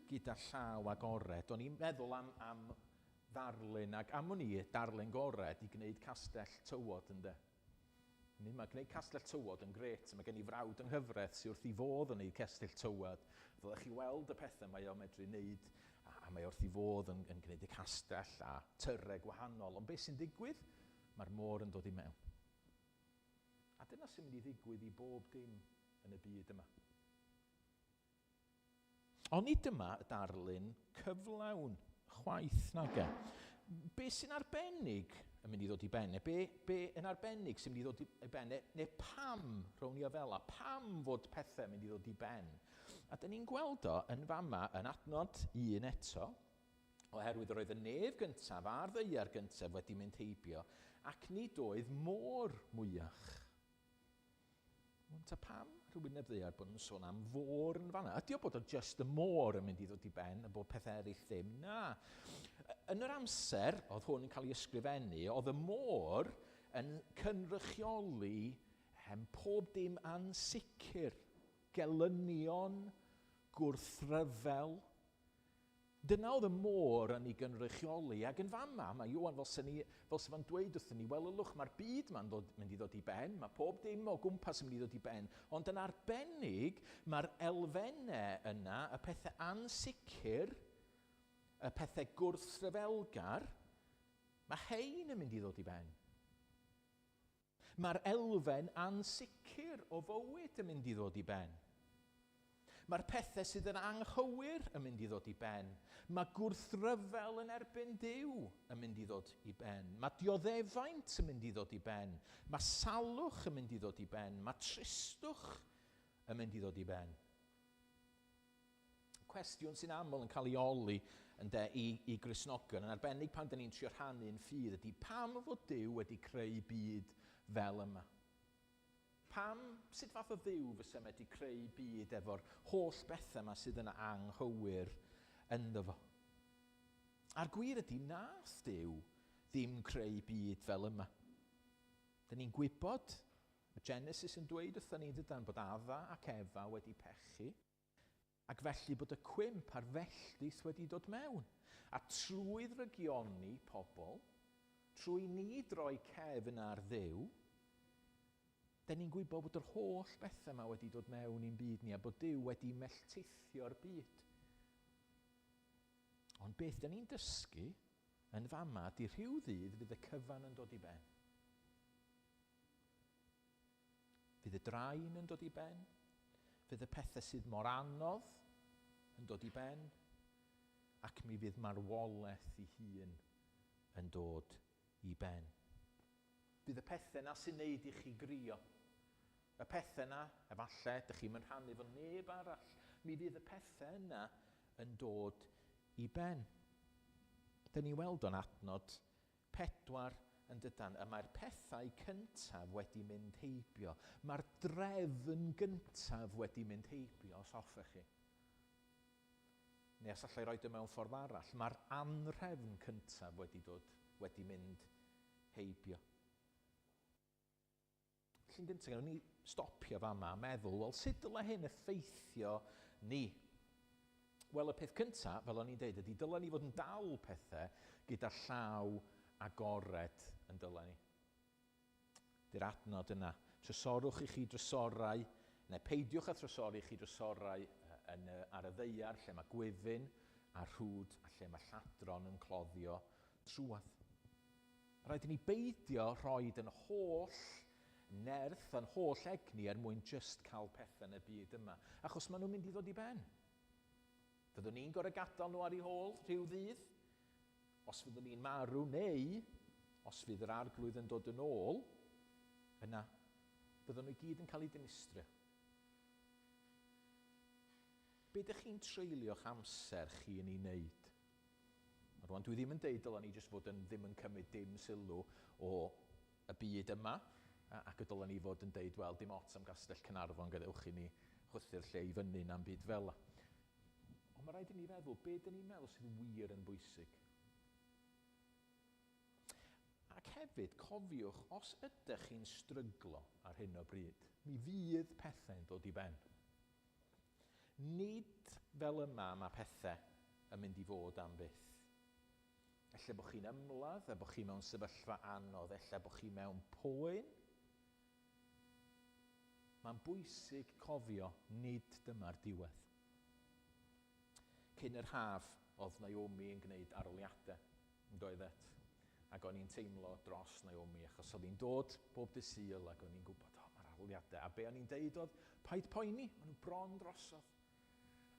Speaker 1: gyda llaw agored. O'n i'n meddwl am ddarlun, ac am o'n i darlun gorau i gwneud castell tywod, ynde. Mae gwneud castell tywod yn gret. Mae gen i frawd yng nghyfraith sydd wrth ei fodd yn gwneud castell tywod. Ddylech chi weld y pethau mae o'n medru wneud, a mae wrth ei fodd yn gwneud y castell a tyrau gwahanol. Ond beth sy'n digwydd? Mae'r môr yn dod i mewn. A dyna sy'n mynd i ddigwydd i bob dim yn y byd yma. Ond nid dyma y darlun cyflawn chwaith nage. Be sy'n arbennig yn mynd i ddod i ben? Neu be yn arbennig sy'n mynd i ddod i ben? Neu pam, rown ni o fel a, pam fod pethau yn mynd i ddod i ben? A dyn ni'n gweld o yn fama yn adnod 1 eto, oherwydd roedd y nef gyntaf a'r ddaear gyntaf wedi mynd heibio, ac nid oedd môr mwyach. Ond ta pam rhywun neb ddaear bod yn sôn am fôr yn fanna? Ydy o bod o just y môr yn mynd i ddod i ben a bod pethau eraill ddim? Na. Yn yr amser, oedd hwn yn cael ei ysgrifennu, oedd y môr yn cynrychioli pob dim ansicr, gelynion, gwrthryfel. Dyna oedd y môr yn ei gynrychioli, ac yn fama, mae Ioan fel se fo'n dweud wrthyn ni, wel, ylwch, mae'r byd ma'n mynd i ddod i ben, mae pob dim o gwmpas yn mynd i ddod i ben, ond yn arbennig, mae'r elfennau yna, y pethau ansicr, y pethau gwrthryfelgar, mae hein yn mynd i ddod i ben. Mae'r elfen ansicr o fywyd yn mynd i ddod i ben. Mae'r pethau sydd yn anghywir yn mynd i ddod i ben. Mae gwrthryfel yn erbyn Duw yn mynd i ddod i ben. Mae dioddefaint yn mynd i ddod i ben. Mae salwch yn mynd i ddod i ben. Mae tristwch yn mynd i ddod i ben. Cwestiwn sy'n aml yn cael ei oli ynde, i Gristnogion, yn arbennig pan dyn ni'n trio rhannu'n ffydd, ydy pam fod Duw wedi creu byd fel yma? Pam, sut fath o Dduw fysa wedi creu byd efo'r holl bethau yma sydd yn anghywir ynddo fo? A'r gwir ydy, nath Duw ddim creu byd fel yma. Dyn ni'n gwybod, mae Genesis yn dweud wrthon ni dydan, bod Adda ac Efa wedi pechu, ac felly bod y cwymp a'r felldith wedi dod mewn. A trwy ddrygioni pobl, trwy ni droi cefn ar Dduw, dyn ni'n gwybod bod yr holl bethau yma wedi dod mewn i'n byd ni a bod Duw wedi melltithio'r byd. Ond beth dyn ni'n dysgu yn fama ydy rhyw ddydd fydd y cyfan yn dod i ben. Fydd y draen yn dod i ben, fydd y pethau sydd mor anodd yn dod i ben, ac mi fydd marwolaeth ei hun yn dod i ben. Bydd y pethau na sy'n neud i chi grio, y pethau na, efallai, dych chi'n rhannu efo neb arall, mi fydd y pethau yna yn dod i ben. Dyn ni weld o'n adnod 4 yn dydan, y mae'r pethau cyntaf wedi mynd heibio. Mae'r drefn gyntaf wedi mynd heibio, os hoffech chi. Neu os allai roed o mewn ffordd arall, mae'r anrhefn cyntaf wedi mynd heibio. Felly'n gyntaf, gawn ni stopio fama a meddwl, wel, sut dylai hyn effeithio ni? Wel, y peth cyntaf, fel o'n i'n deud, ydy dylen ni fod yn dal pethau gyda llaw agored yn dylen ni. Dy'r adnod yna. Trysorwch i chi drysorau, neu peidiwch â thrysori chi drysorau ar y ddaear, lle mae gwyfyn a rhwd a lle mae lladron yn cloddio trwadd. Rhaid i ni beidio rhoid yn holl nerth a'n holl egni er mwyn just cael pethau yn y byd yma, achos maen nhw'n mynd i ddod i ben. Fyddwn ni'n gorfod gadael nhw ar eu hôl rhyw ddydd, os fyddwn ni'n marw neu os fydd yr arglwydd yn dod yn ôl, yna fyddwn nhw i gyd yn cael eu dinistrio. Be ydych chi'n treulio'ch amser chi yn ei wneud? A rwan, dwi ddim yn deud dylen ni jyst fod yn ddim yn cymryd dim sylw o y byd yma, ac y dylen ni fod yn deud, wel, dim ots am Gastell Caernarfon, gadewch i ni chwythu'r lle i fyny na'n byd fel 'na. Ond mae rhaid i ni feddwl, be dyn ni'n meddwl sydd wir yn bwysig? Ac hefyd, cofiwch, os ydych chi'n stryglo ar hyn o bryd, mi fydd pethau'n dod i ben. Nid fel yma mae pethau yn mynd i fod am byth. Ella bod chi'n ymladd, a bod chi mewn sefyllfa anodd, ella bod chi mewn poen. Mae'n bwysig cofio, nid dyma'r diwedd. Cyn yr haf, oedd Naomi yn gwneud arholiadau, yn doedd et? Ac o'n i'n teimlo dros Naomi, achos oedd hi'n dod bob dydd Sul ac o'n i'n gwybod, o, mae'r arholiadau. A be o'n i'n deud oedd, paid poeni, maen nhw bron drosodd.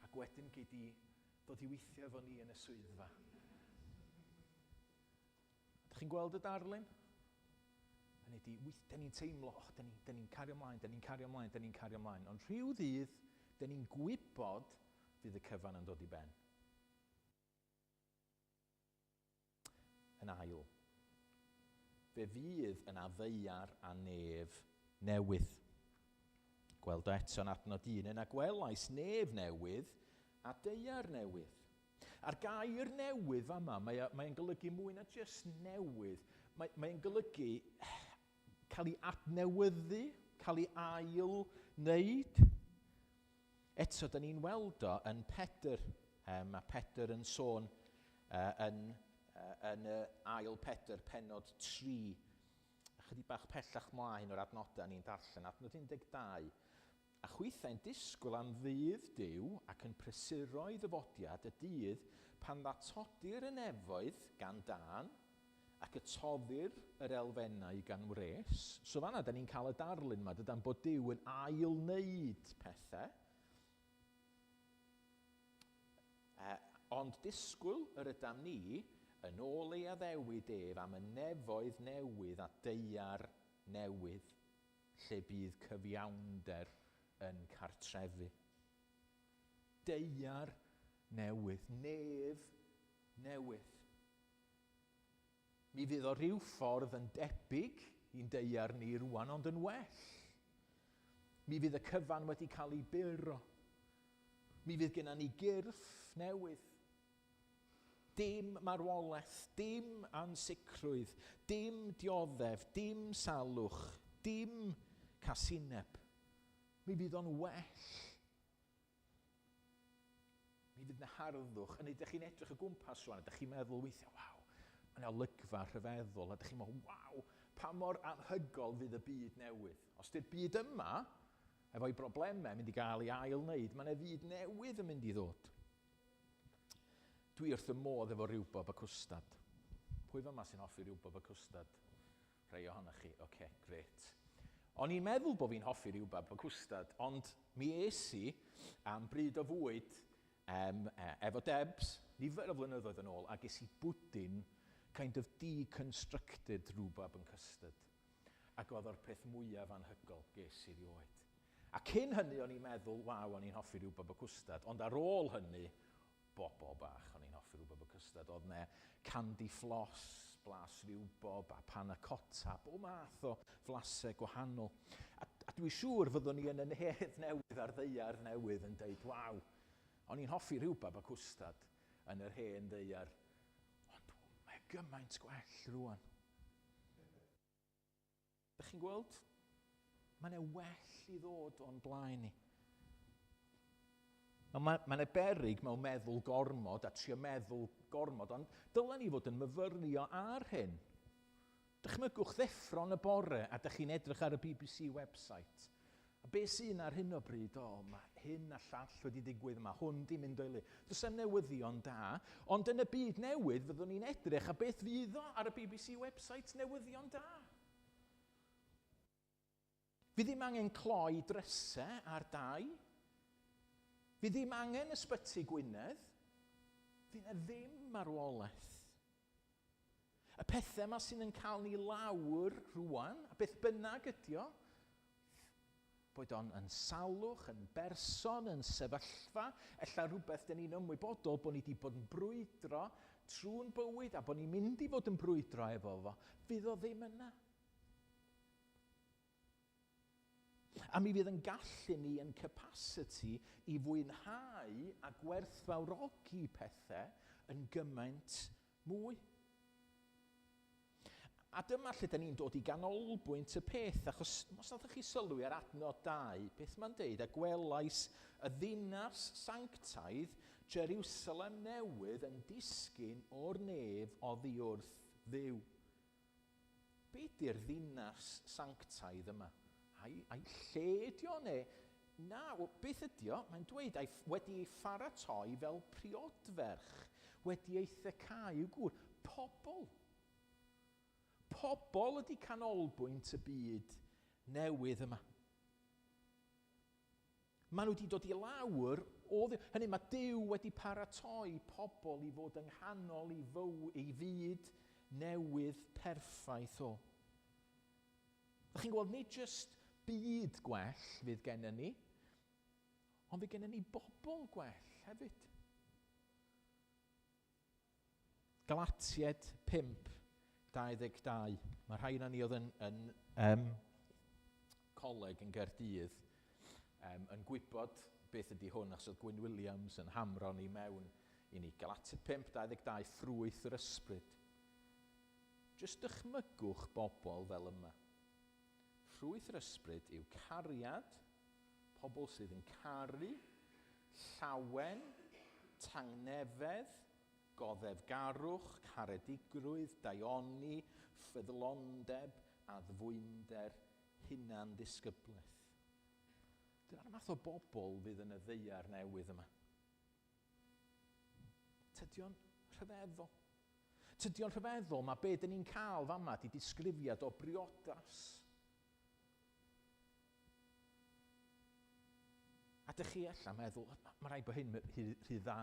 Speaker 1: Ac wedyn gei di dod i weithio efo ni yn y swyddfa. Ydych chi'n gweld y darlun? Hynny ydi, dyn ni'n teimlo, oh, dyn ni'n cario ymlaen, dyn ni'n cario ymlaen, dyn ni'n cario ymlaen. Ond rhyw ddydd, dyn ni'n gwybod fydd y cyfan yn dod i ben. Yn ail, fe fydd yna ddaear a nef newydd. Gweld o eto yn adnod 1, yna gwelais nef newydd a daear newydd. A'r gair newydd fama, mae'n golygu mwy na jyst newydd. Mae'n golygu cael ei adnewyddu, cael ei ail wneud. Eto, da ni'n weld o yn Pedr. Mae Pedr yn sôn yn y ail Pedr, pennod 3. Ychydig bach pellach mlaen o'r adnodau ni'n darllen, adnod 12. A chwythau'n disgwyl am ddydd Duw ac yn prysuro ei ddyfodiad y dydd pan ddatodir y nefoedd gan dân ac y toddir yr elfennau gan wres. So fanna, da ni'n cael y darlun yma, dydan bod Duw yn ail-wneud pethau. Ond disgwyl yr ydam ni yn ôl ei addewid ef am y nefoedd newydd a daear newydd, lle bydd cyfiawnder yn cartrefu. Daear newydd, nef newydd. Mi fydd o rhyw ffordd yn debyg i'n daear ni rwan, ond yn well. Mi fydd y cyfan wedi cael ei buro. Mi fydd gennym ni gyrff newydd. Dim marwolaeth, dim ansicrwydd, dim dioddef, dim salwch, dim casineb. Mi fydd o'n well. Mi fydd 'na harddwch. Yn ydych chi'n edrych o gwmpas rwan, ydych chi'n meddwl weithiau, waw, mae yna olygfa rhyfeddol, a ydych chi'n meddwl, waw, pa mor anhygol fydd y byd newydd. Os di'r byd yma, efo'i broblemau, mynd i gael ei ail wneud, mae yna fyd newydd yn mynd i ddod. Dwi wrth y modd efo riwbob a cwstad. Pwy fyma sy'n hoffi riwbob a cwstad? Rhai ohonoch chi, oce, okay, grêt. O'n i'n meddwl bod fi'n hoffi riwbab a cwstad, ond mi es i am bryd o fwyd efo Debs nifer o flynyddoedd yn ôl, a ges i bwdin kind of deconstructed rhubarb and custard. Ac oedd o'r peth mwyaf anhygol ges i rioed. A cyn hynny o'n i'n meddwl, waw, o'n i'n hoffi rhubarb a cwstard, ond ar ôl hynny, bobl bach, o'n i'n hoffi rhubarb a custard. Oedd 'ne candy floss, blas riwbob a panna cotta, bob math o flasau gwahanol. A dwi'n siŵr fyddwn ni yn y nedd newydd a'r ddaear newydd yn deud, waw, o'n i'n hoffi rhubarb a cwstard yn yr hen ddaear, ond mae gymaint gwell rwan. Dych chi'n gweld? Mae yna well i ddod o'n blaen ni. Mae yna beryg mewn meddwl gormod a trio meddwl gormod, ond dylen ni fod yn myfyrio ar hyn. Dychmygwch ddeffro yn y bore a dych chi'n edrych ar y BBC website. A beth sy'n ar hyn o bryd? O, mae hyn a llall wedi digwydd, mae hwn di mynd o'i le. Does 'am newyddion da, ond yn y byd newydd fyddwn ni'n edrych a beth fydd o ar y BBC website? Newyddion da. Fydd ddim angen cloi drysau ar dai. Fydd ddim angen Ysbyty Gwynedd. Fydd yna ddim marwolaeth. Y pethau yma sy'n yn cael ni lawr rwan, a beth bynnag ydi o, boed o'n yn salwch, yn berson, yn sefyllfa, ella rhywbeth dyn ni'n ymwybodol bod ni wedi bod yn brwydro trwy'n bywyd a bod ni'n mynd i fod yn brwydro efo fo, fydd o ddim yna. A mi fydd yn gallu ni yn capacity i fwynhau a gwerthfawrogi pethau yn gymaint mwy. A dyma lle da ni'n dod i ganolbwynt y peth, achos os nathoch chi sylwi ar adnod 2, beth mae'n deud, a gwelais y ddinas sanctaidd, Jerusalem newydd, yn disgyn o'r nef oddi wrth Dduw. Be di'r ddinas sanctaidd yma? Ai lle ydi o, neu na, wel, beth ydi o? Mae'n dweud, ai wedi ei pharatoi fel priodferch, wedi ei thecau i'w gŵr. Pobl. Pobl ydi canolbwynt y byd newydd yma. Maen nhw wedi dod i lawr o Dduw. Hynny, mae Duw wedi paratoi pobl i fod yng nghanol ei ei fyd newydd perffaith o. Ydych chi'n gweld, nid jyst byd gwell fydd gennym ni, ond fydd gennym ni bobl gwell hefyd. Galatiaid 5, 22. Mae rhai yna ni oedd yn coleg yn Gaerdydd yn gwybod beth ydy hwn, achos oedd Gwyn Williams yn hamro ni mewn i ni. Galatiaid 5, 22, ffrwyth yr ysbryd. Jyst dychmygwch bobl fel yma. Ffrwyth yr ysbryd yw cariad, pobl sydd yn caru, llawen, tangnefedd, goddefgarwch, caredigrwydd, daioni, ffyddlondeb, addfwynder, hunan-ddisgyblaeth. Dyna'r math o bobl fydd yn y ddaear newydd yma. Tydi o'n rhyfeddol? Tydi o'n rhyfeddol? Mae be dyn ni'n cael fama di disgrifiad o briodas. A dych chi ella meddwl, mae rhaid bod hyn rhy dda,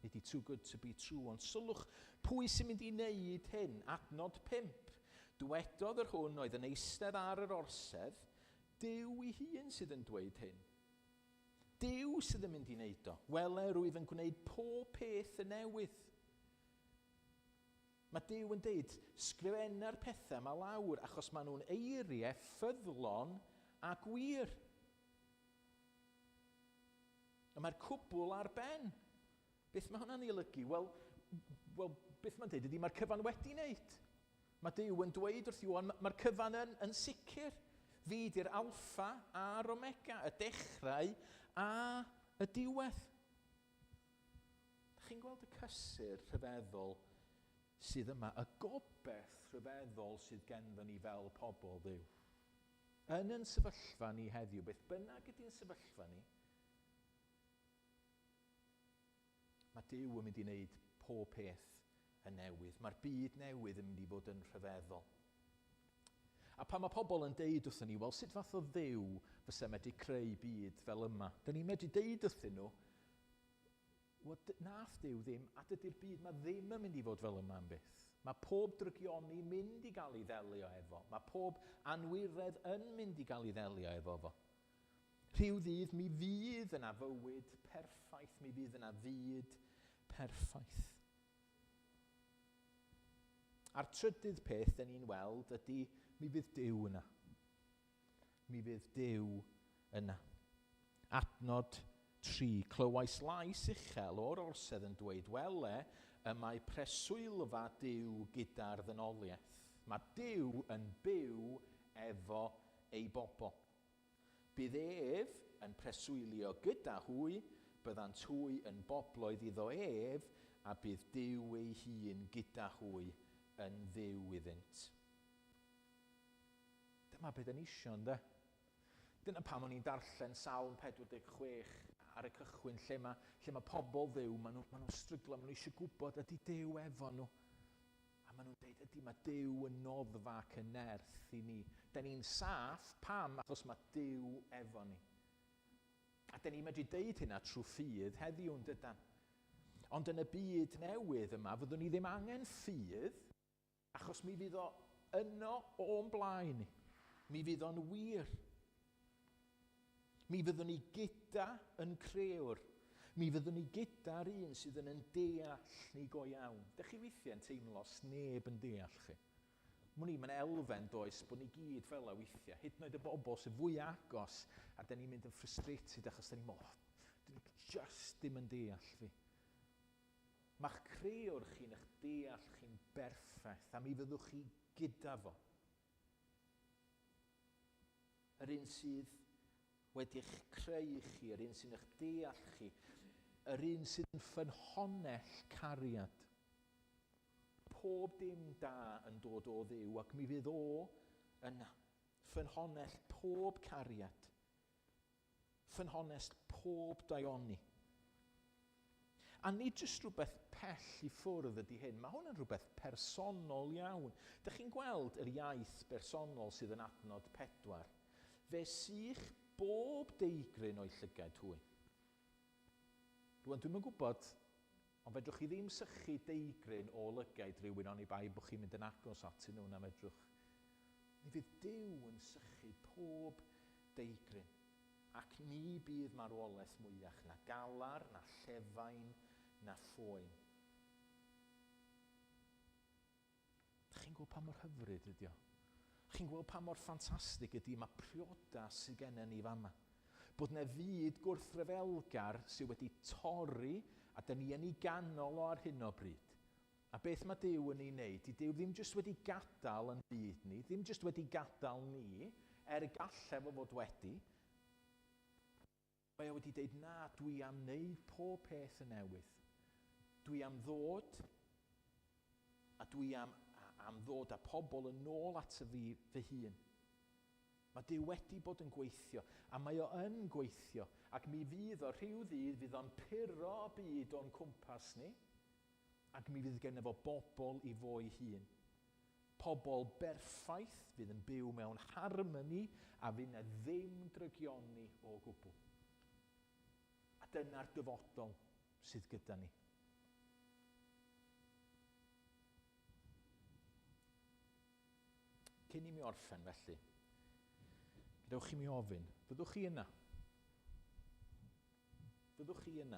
Speaker 1: nid i too good to be true, ond sylwch pwy sy'n mynd i wneud hyn? Adnod 5. Dwedodd yr hwn oedd yn eistedd ar yr orsedd, Duw ei hun sydd yn dweud hyn. Duw sydd yn mynd i wneud o. Wele, rwyf yn gwneud pob peth yn newydd. Mae Duw yn deud, sgrifenna'r pethau yma lawr, achos maen nhw'n eiriau ffyddlon a gwir. A mae'r cwbl ar ben. Beth mae hwnna'n ei olygu? Wel, wel, beth mae'n deud ydy mae'r cyfan wedi wneud. Mae Duw yn dweud wrth Ioan, mae'r cyfan yn, yn sicr. Fi di'r alffa a'r omega, y dechrau a y diwedd. Chi'n gweld y cysur rhyfeddol sydd yma, y gobeith rhyfeddol sydd genddo ni fel pobl Dduw. Yn yn sefyllfa ni heddiw, beth bynnag ydy'n sefyllfa ni, mae Duw yn mynd i wneud pob peth yn newydd. Mae'r byd newydd yn mynd i fod yn rhyfeddol. A pan mae pobl yn deud wrthyn ni, wel, sut fath o Dduw fysa medru creu byd fel yma? Dyn ni'n medru deud wrthyn nhw, wel, nath Duw ddim, a dydy'r byd ma ddim yn mynd i fod fel yma am byth. Mae pob drygioni mynd i gael ei ddelio efo. Mae pob anwiredd yn mynd i gael ei ddelio efo fo. Rhyw ddydd mi fydd yna fywyd perffaith, mi fydd yna fyd perffaith. A'r trydydd peth dyn ni'n weld ydy mi fydd Duw yna. Mi fydd Duw yna. Adnod 3. Clywais lais uchel o'r orsedd yn dweud, wele, y mae preswylfa Duw gyda'r ddynoliaeth. Mae Duw yn byw efo ei bobl. Bydd ef yn preswylio gyda hwy, byddant hwy yn bobloedd iddo ef, a bydd Duw ei hun gyda hwy yn Dduw iddynt. Dyma beth yn isio, ynde? Dyna pam o'n i'n darllen Salm 46 ar y cychwyn, lle mae, lle mae pobl Dduw, maen nhw'n ma nhw stryglo, maen nhw eisiau gwybod ydy Duw efo nhw. A maen nhw'n dweud, ydy mae Duw yn noddfa ac yn nerth i ni. Da ni'n saff, pam? Achos mae Duw efo ni. A da ni'n medru deud hynna trwy ffydd heddiw yn dydan. Ond yn y byd newydd yma, fyddwn ni ddim angen ffydd, achos mi fydd o yno o'n blaen ni. Mi fydd o'n wir. Mi fyddwn ni gyda yn crewr. Mi fyddwn ni gyda'r un sydd yn yn deall ni go iawn. Dych chi weithiau yn teimlo sneb yn deall chi? Mwyn i, mae'n elfen does bod ni gyd fel a weithiau. Hyd yn oed y bobl sydd fwy agos a da ni'n mynd yn frustrated achos da ni'n meddwl, oh, dyn nhw just ddim yn deall fi. Mae'ch crewr chi'n eich deall chi'n berffaith a mi fyddwch chi gyda fo. Yr un sydd wedi'ch creu chi, yr un sy'n eich deall chi, yr un sydd yn ffynhonnell cariad. Pob dim da yn dod o Dduw ac mi fydd o yna. Ffynhonnell pob cariad. Ffynhonnell pob daioni. A nid jyst rhywbeth pell i ffwrdd ydy hyn, mae hwn yn rhywbeth personol iawn. Dych chi'n gweld yr iaith bersonol sydd yn adnod 4. Fe sych bob deigryn o'i llygaid hwy. Rwan, dwi'm yn gwybod, ond fedrwch chi ddim sychu deigryn o lygaid rhywun oni bai bod chi'n mynd yn agos atyn nhw, na fedrwch. Mi fydd Duw yn sychu pob deigryn, ac ni bydd marwolaeth mwyach, na galar, na llefain, na phoen. Dych chi'n gweld pa mor hyfryd ydi o? Chi'n gweld pa mor ffantastig ydi mae priodas sydd gennym ni fama. Bod yna fyd gwrthryfelgar sydd wedi torri a dyn ni yn ei ganol o ar hyn o bryd. A beth mae Duw yn ei wneud? Di Duw ddim jyst wedi gadael yn byd ni, ddim jyst wedi gadael ni, er y gallai fo fod wedi. Mae o wedi deud, na, dwi am wneud pob peth yn newydd. Dwi am ddod, a dwi am, am ddod â pobl yn ôl at fi fy hun. Mae Duw wedi bod yn gweithio, a mae o yn gweithio, ac mi fydd o rhyw ddydd, fydd o'n puro byd o'n cwmpas ni, ac mi fydd gennym fo bobl i fo'i hun. Pobl berffaith fydd yn byw mewn harmoni a fydd na ddim drygioni o gwbl. A dyna'r dyfodol sydd gyda ni. Cyn i mi orffen felly, gadewch i mi ofyn, fyddwch chi yna? Fyddwch chi yna?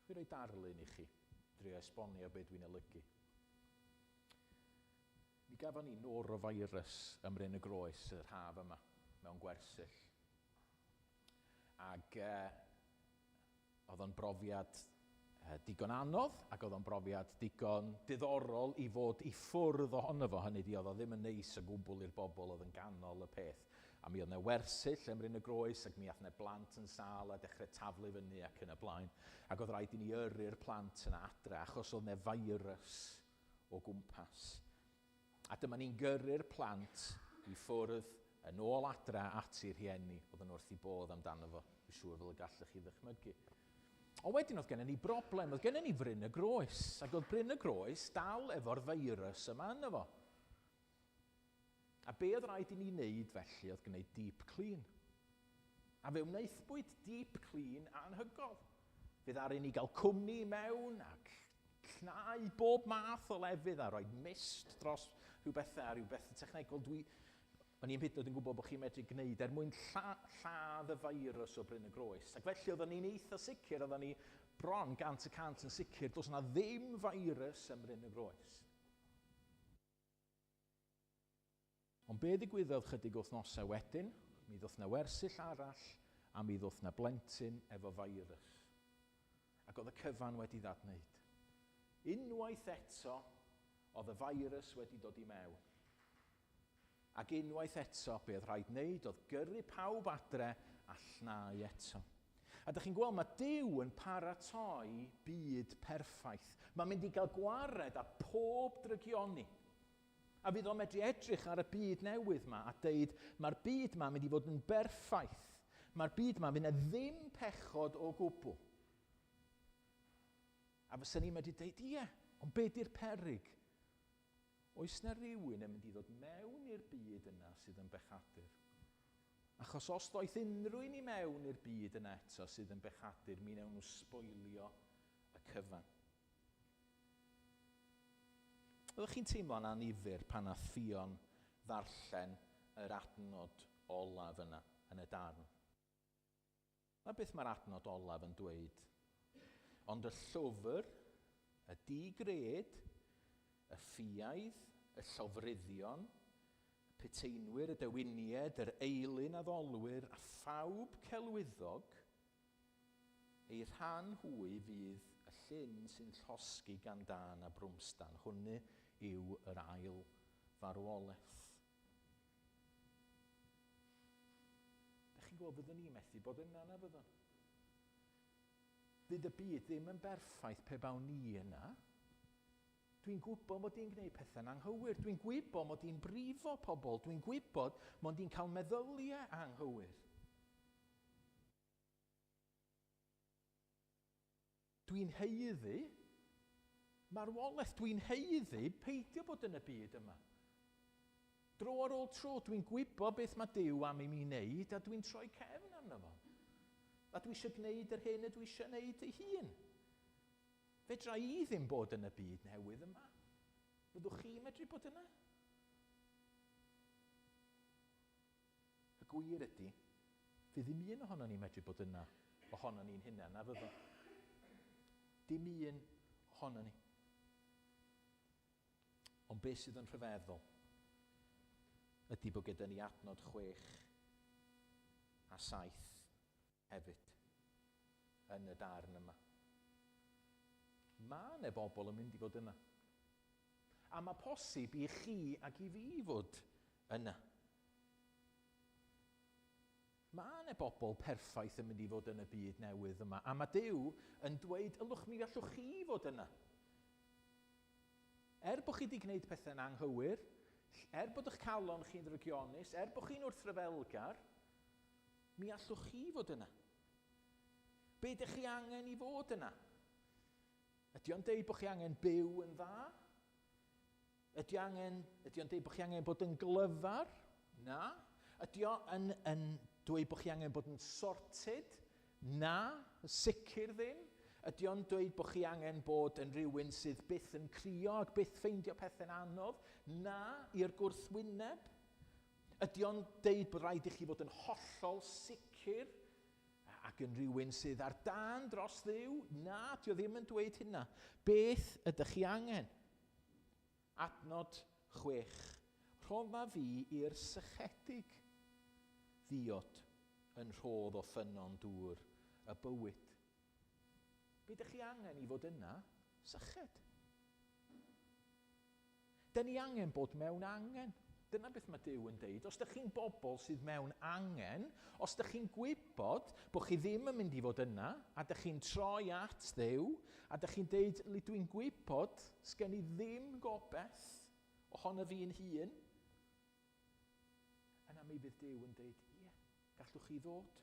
Speaker 1: Fi roi darlun i chi, drio esbonio beth dwi'n olygu. Mi gafon ni norovirus ym Mryn y Groes yr haf yma, mewn gwersyll. Ac oedd o'n brofiad digon anodd, ac oedd o'n brofiad digon diddorol i fod i ffwrdd ohono fo. Hynny ydi, oedd o ddim yn neis o gwbl i'r bobl oedd yn ganol y peth. A mi oedd 'na wersyll ym Mryn y Groes, ac mi ath 'na blant yn sâl a dechrau taflu fyny ac yn y blaen. Ac oedd rhaid i ni yrru'r plant yna adre, achos oedd 'na virus o gwmpas. A dyma ni'n gyrru'r plant i ffwrdd yn ôl adra at eu rhieni, oedd yn wrth i bodd amdano fo, dwi'n siŵr fel y gallech chi ddychmygu. Ond wedyn oedd gennym ni broblem, oedd gennym ni Fryn y Groes, ac oedd Bryn y Groes dal efo'r feirws yma yno fo. A be oedd rhaid i ni wneud felly oedd gwneud deep clean. A fe wnaethpwyd deep clean anhygol. Fe ddaru ni gael cwmni i mewn ac llnau bob math o lefydd a rhoi mist dros rhyw bethau a rhyw bethau technegol. Dwi, o'n i'n hyd yn oed yn gwybod bod chi'n medru gwneud er mwyn lla, lladd y feirws o Bryn y Groes. Ac felly oedden ni'n eitha sicr, oedden ni bron 100% yn sicr, does yna ddim feirws ym Mryn y Groes. Ond be ddigwyddodd chydig wythnosau wedyn? Mi ddoth 'na wersyll arall a mi ddoth 'na blentyn efo feirws. Ac oedd y cyfan wedi ddadwneud. Unwaith eto, oedd y feirws wedi dod i mewn. Ac unwaith eto, be oedd rhaid wneud oedd gyrru pawb adre a llnau eto. A dych chi'n gweld, mae Duw yn paratoi byd perffaith. Mae'n mynd i gael gwared â pob drygioni. A fydd o'n medru edrych ar y byd newydd ma a deud, mae'r byd ma'n mynd i fod yn berffaith. Mae'r byd ma, fydd 'na ddim pechod o gwbl. A fysa ni'n medru deud, ie, ond be di'r peryg? Oes na rywun yn mynd i ddod mewn i'r byd yna sydd yn bechadur? Achos os ddoeth unrhyw un i mewn i'r byd yna eto sydd yn bechadur, mi wnawn nhw sboilio y cyfan. Oeddech chi'n teimlo'n annifyr pan nath Ffion ddarllen yr adnod olaf yna yn y darn? Dyma beth mae'r adnod olaf yn dweud. Ond y llwfr, y di-gred, y ffiaidd, y llofruddion, y puteinwyr, y dewinied, yr eilun addolwyr, a phawb celwyddog, Eu rhan hwy fydd y llyn sy'n llosgi gan dân a brwmstan. Hwnnw yw yr ail farwolaeth. Dych chi'n gweld, fyddwn ni methu bod yna, na fyddwn? Fydd y byd ddim yn berffaith pe bawn ni yna. Dwi'n gwybod mod i'n gwneud pethau'n anghywir. Dwi'n gwybod mod i'n brifo pobl. Dwi'n gwybod mod i'n cael meddyliau anghywir. Dwi'n haeddu marwolaeth. Dwi'n haeddu peidio bod yn y byd yma. Dro ar ôl tro, dwi'n gwybod beth mae Duw am i mi wneud a dwi'n troi cefn arno fo. A dwi eisiau gwneud yr hyn y dwi eisiau gwneud ei hun. Fedra i ddim bod yn y byd newydd yma. Fyddwch chi'n medru bod yna? Y gwir ydy, fydd ddim un ohonon ni'n medru bod yna ohonon ni'n hunain, na fyddwn? Dim un ohonon ni. Ond beth sydd yn rhyfeddol ydy bod gyda ni adnod 6 a 7 hefyd yn y darn yma. Mae yna bobl yn mynd i fod yna. A mae posib i chi ac i fi fod yna. Mae yna bobl perffaith yn mynd i fod yn y byd newydd yma. A mae Duw yn dweud, ylwch mi allwch chi fod yna. Er bod chi wedi gwneud pethau'n anghywir, er bod eich calon chi'n ddrygionus, er bod chi'n wrthryfelgar, mi allwch chi fod yna. Be ydych chi angen i fod yna? Ydy o'n deud bod chi angen byw yn dda? Ydy, angen, ydy o'n deud bod chi angen bod yn glyfar? Na. Ydy o'n yn dweud bod chi angen bod yn sorted? Na, sicr ddim. Ydy o'n dweud bod chi angen bod yn rhywun sydd byth yn crio ac byth ffeindio pethau'n anodd? Na, i'r gwrthwyneb. Ydy o'n deud bod rhaid i chi fod yn hollol sicr ac yn rhywun sydd ar dân dros Dduw? Na, dio ddim yn dweud hynna. Beth ydych chi angen? Adnod 6. Rhodda fi i'r sychedig ddiod yn rhodd o ffynnon dŵr y bywyd. Be ydych chi angen i fod yna? Syched. Dyn ni angen bod mewn angen. Dyna beth mae Duw yn deud. Os ydych chi'n bobl sydd mewn angen, os ydych chi'n gwybod bod chi ddim yn mynd i fod yna, a ydych chi'n troi at Dduw, a ydych chi'n deud, li dwi'n gwybod, sgen i ddim gobeith ohono fi'n hun, yna mi fydd Duw yn deud, ie, gallwch chi ddod.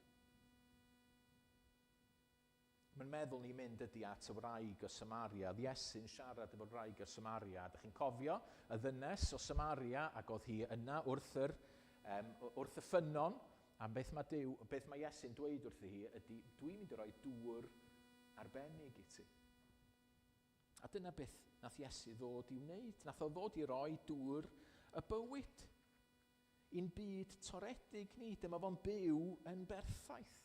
Speaker 1: Mae'n meddwl ni mynd ydy at y wraig o Samaria. Oedd Iesu'n siarad efo'r wraig o Samaria. Ydych chi'n cofio y ddynes o Samaria ac oedd hi yna wrth, yr, wrth y ffynnon. A beth mae, Duw, beth mae Iesu'n dweud wrthi hi ydy, dwi'n mynd i roi dŵr arbennig i ti. A dyna beth nath Iesu ddod i wneud. Nath o ddod i roi dŵr y bywyd. I'n byd toredig ni. Dyma fo'n byw yn berffaith.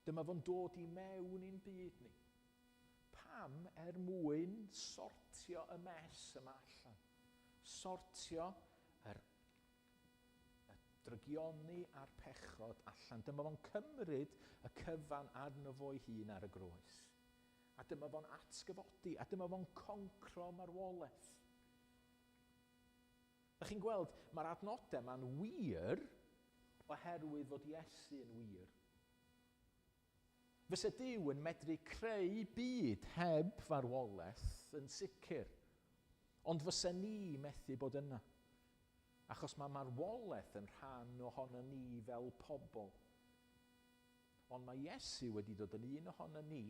Speaker 1: Dyma fo'n dod i mewn i'n byd ni. Pam? Er mwyn sortio y mess yma allan. Sortio yr, y drygioni a'r pechod allan. Dyma fo'n cymryd y cyfan arno fo'i hun ar y groes. A dyma fo'n atgyfodi, a dyma fo'n concro marwolaeth. Ydych chi'n gweld, mae'r adnodau yma'n wir oherwydd fod Iesu yn wir. Fysa Duw yn medru creu byd heb farwolaeth yn sicr. Ond fysa ni methu bod yna. Achos mae marwolaeth yn rhan ohono ni fel pobl. Ond mae Iesu wedi dod yn un ohono ni,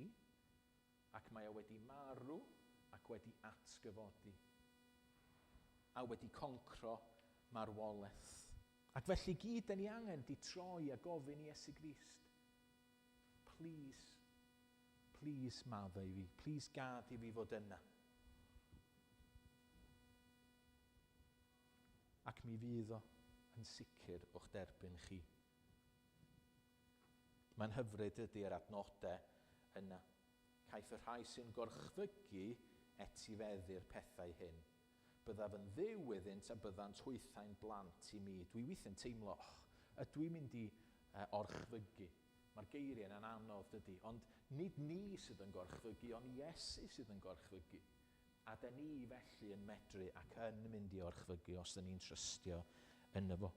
Speaker 1: ac mae o wedi marw ac wedi atgyfodi. A wedi concro marwolaeth. Ac felly gyd da ni angen di troi a gofyn i Iesu Grist. Please, please maddau i fi. Please gad i fi fod yna. Ac mi fydd o yn sicr o'ch derbyn chi. Mae'n hyfryd ydy'r adnodau yna. Caiff y rhai sy'n gorchfygu etifeddu'r pethau hyn. Byddaf yn Dduw iddynt a byddant hwythau'n blant i mi. Dwi weithiau'n teimlo, oh, ydw i'n mynd i orchfygu? Mae'r geiriau yna'n anodd, dydy. Ond nid ni sydd yn gorchfygu, ond Iesu sydd yn gorchfygu. A da ni felly yn medru ac yn mynd i orchfygu os da ni'n trystio yno fo.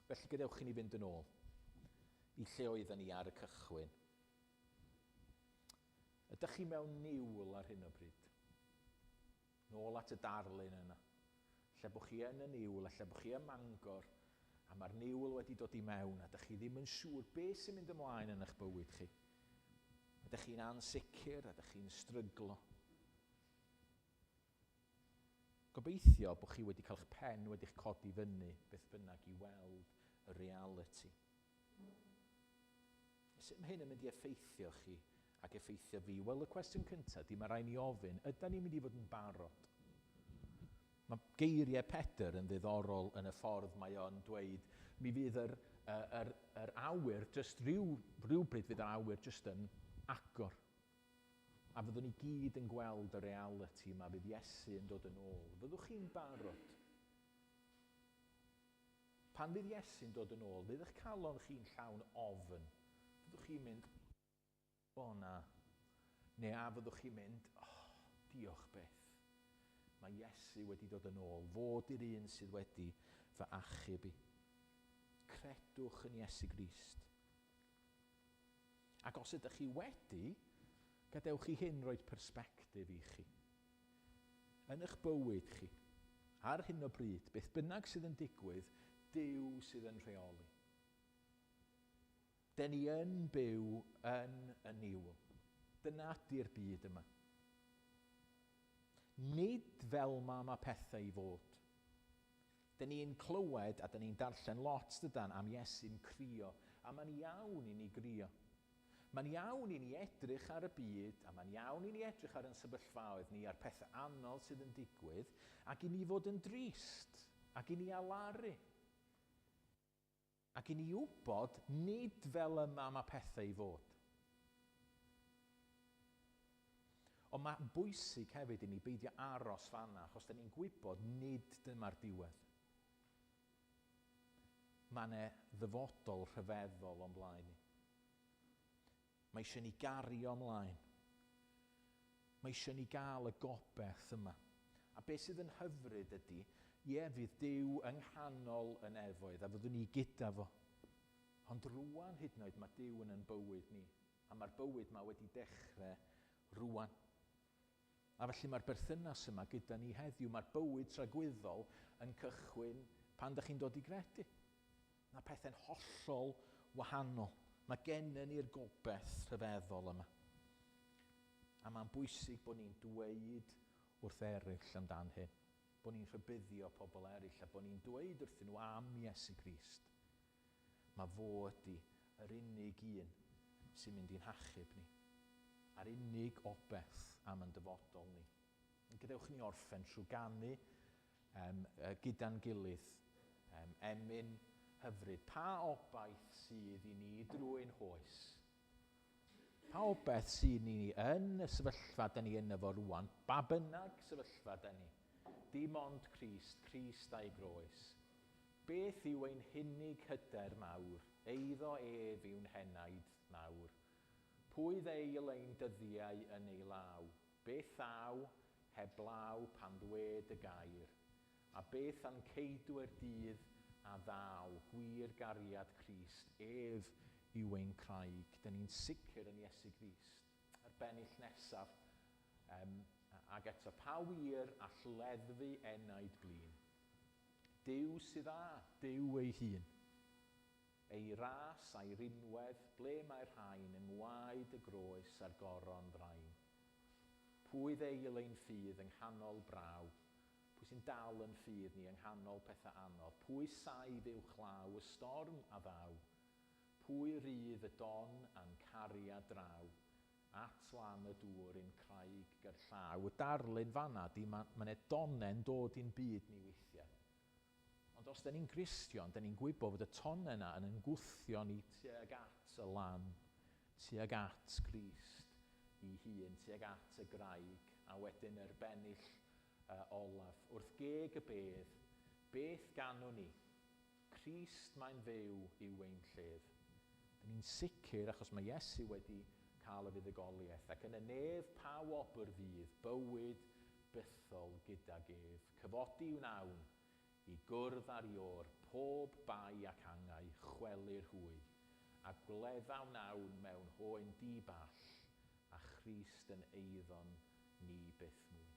Speaker 1: Felly gadewch i ni fynd yn ôl i lle oedden ni ar y cychwyn. Ydych chi mewn niwl ar hyn o bryd? Nôl at y darlun yna. Lle bod chi yn y niwl a lle bod chi ym Mangor, a mae'r niwl wedi dod i mewn a dych chi ddim yn siŵr beth sy'n mynd ymlaen yn eich bywyd chi. Ydych chi'n ansicr a dych chi'n stryglo. Gobeithio bod chi wedi cael eich pen wedi'ch codi fyny beth bynnag i weld y reality. Sut mae hyn yn mynd i effeithio chi ac effeithio fi? Wel, y cwestiwn cyntaf di, mae rhaid ni ofyn, ydy ni'n mynd i fod yn barod? Mae geiriau Pedr yn ddiddorol yn y ffordd mae o'n dweud, mi fydd yr, yr, yr awyr, just rhyw, rhywbryd fydd yr awyr just yn agor. A fyddwn ni gyd yn gweld y reality yma, fydd Iesu yn dod yn ôl. Fyddwch chi'n barod? Pan fydd Iesu'n dod yn ôl, fydd eich calon chi'n llawn ofn. Fyddwch chi'n mynd, o na. Neu a fyddwch chi'n mynd, oh, diolch beth. Mae Iesu wedi dod yn ôl, fod i'r un sydd wedi fy achub i. Credwch yn Iesu Grist. Ac os ydych chi wedi, gadewch i hyn roi persbectif i chi. Yn eich bywyd chi, ar hyn o bryd, beth bynnag sydd yn digwydd, Duw sydd yn rheoli. Den ni yn byw yn y niwl. Dyna ydy'r byd yma. Nid fel ma mae pethau i fod. Dyn ni'n clywed a dyn ni'n darllen lot dydan am Iesu'n crio, a mae'n iawn i ni grio. Mae'n iawn i ni edrych ar y byd, a mae'n iawn i ni edrych ar ein sefyllfaoedd ni, a'r pethau anodd sydd yn digwydd, ac i ni fod yn drist, ac i ni alaru. Ac i ni wybod nid fel yma mae pethau i fod. Ond mae'n bwysig hefyd i ni beidio aros fanna, achos da ni'n gwybod nid dyma'r diwedd. Mae yna ddyfodol rhyfeddol o'n blaen ni. Mae eisiau ni gario ymlaen. Mae eisiau ni gael y gobeith yma. A beth sydd yn hyfryd ydy, ie, fydd Duw yng nghanol y nefoedd a fyddwn ni gyda fo. Ond rwan hyd yn oed mae Duw yn ein bywyd ni. A mae'r bywyd yma wedi dechrau rwan. A felly mae'r berthynas yma gyda ni heddiw, mae'r bywyd tragwyddol yn cychwyn pan ydych chi'n dod i gredu. Mae pethau'n hollol wahanol. Mae gennym ni'r gobeith rhyfeddol yma. A mae'n bwysig bod ni'n dweud wrth eraill amdan hyn. Bod ni'n rhybuddio pobl eraill a bod ni'n dweud wrthyn nhw am Iesu Grist. Mae fo ydy yr unig un sy'n mynd i'n hachub ni. A'r unig obeith am yn dyfodol ni. Gadewch ni orffen trwy ganu gyda'n gilydd, emyn hyfryd. Pa obaith sydd i ni drwy'n hoes? Pa obaith sydd i ni yn y sefyllfa da ni yno fo rwan, ba bynnag sefyllfa da ni? Dim ond Crist, Crist a'i groes. Beth yw ein hunig hyder mawr, eiddo ef yw'n henaid nawr? Pwy ddeil ein dyddiau yn ei law? Beth ddaw heblaw pan ddwed y gair? A beth a'n ceidw'r dydd a ddaw, gwir gariad Crist, ef yw ein craig. Da ni'n sicr yn Iesu Grist. A'r bennill nesaf, ac eto, pa wir all leddfu enaid blin? Duw sydd â, Duw ei hun. Ei ras a'i rinwedd, ble mae'r rhain yng ngwaed y groes a'r goron ddrain. Pwy ddeil ein ffydd yng nghanol braw? Pwy sy'n dal yn ffydd ni yng nghanol pethau anodd? Pwy saif uwchlaw y storm a ddaw? Pwy rydd y don a'n cariad draw? At lan y dŵr ein craig gerllaw. Y darlun fanna di, mae yna donen dod i'n byd ni weithiau. Ond os da ni'n Gristion, da ni'n gwybod fod y tonnau yna yn gwthio ni tuag at y lan, tuag at Grist i hun, tuag at y graig, a wedyn yr bennill olaf. Wrth geg y bedd, beth ganwn ni? Crist mae'n fyw yw ein llef. Da ni'n sicr, achos mae Iesu wedi cael y fuddugoliaeth, ac yn y nef pa wobr fydd bywyd bythol gydag ef. Cyfodi wnawn i gwrdd ar ior, pob bai ac angau chwelir hwy, a gwledda wnawn mewn hoen di-ball, a Christ yn eiddon ni byth mwy.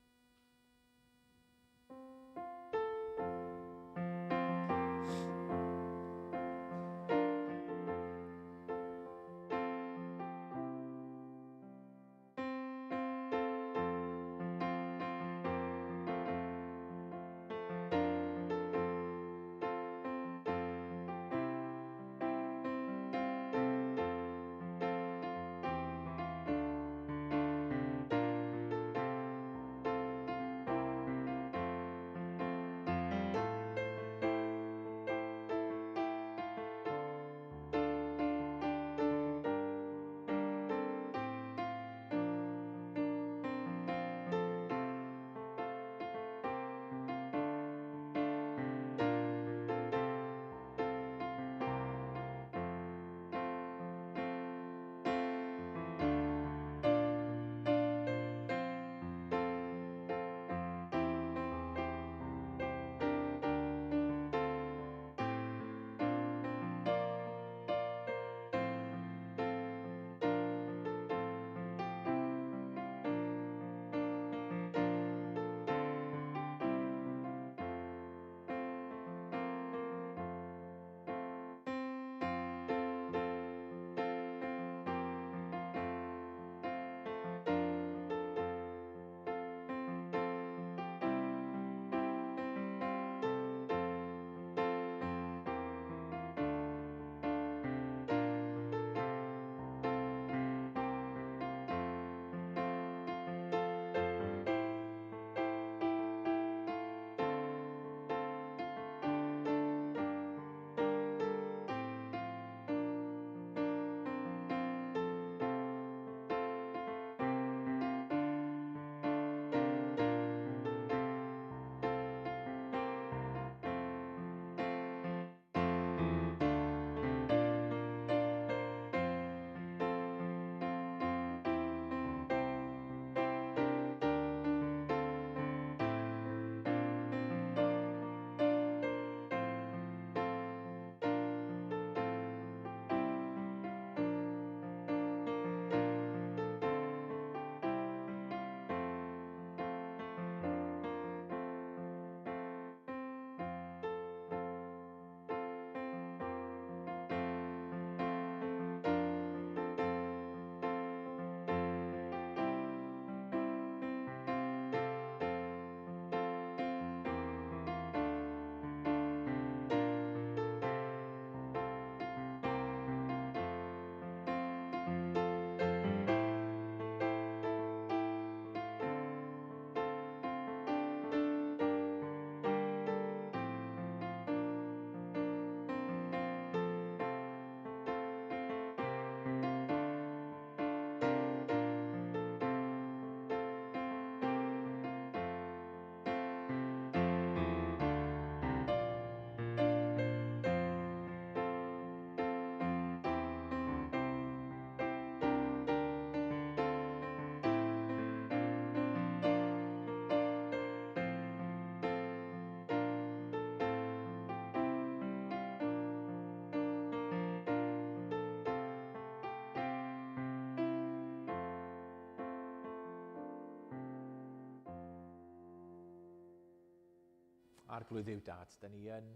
Speaker 1: Arglwydd Dduw Dad, da ni yn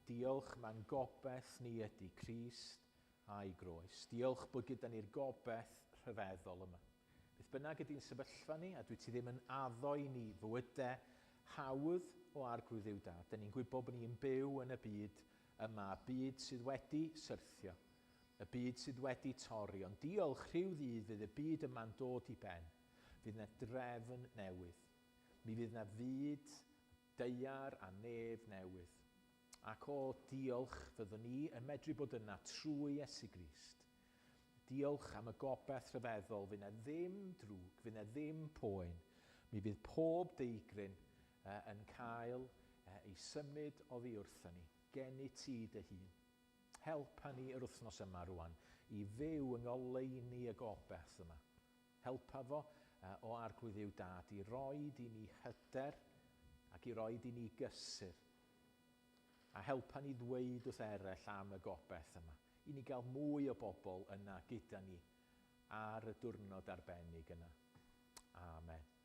Speaker 1: diolch mae'n gobeith ni ydy Crist a'i groes. Diolch bod gyda ni'r gobeith rhyfeddol yma. Beth bynnag ydy'n sefyllfa ni, a dwi ti ddim yn addo i ni fywydau hawdd o Arglwydd Dduw Dad. Da ni'n gwybod bod ni'n byw yn y byd yma, byd sydd wedi syrthio, y byd sydd wedi torri, ond diolch rhyw ddydd fydd y byd yma'n dod i ben. Fydd yna drefn newydd. Mi fydd yna fyd daear a nef newydd. Ac o diolch fyddwn ni yn medru bod yna trwy Iesu Grist. Diolch am y gobeith rhyfeddol, fydd yna ddim drwg, fydd yna ddim poen. Mi fydd pob deigryn yn cael ei symud oddi wrthon ni, geni ti dy hun. Helpa ni yr wythnos yma rwan i fyw yng ngoleuni y gobeith yma. Helpa fo o Arglwydd Dduw Dad i roed i ni hyder ac i roed i ni gysur. A helpa ni ddweud wrth eraill am y gobeith yma. I ni gael mwy o bobl yna gyda ni ar y diwrnod arbennig yna. Amen.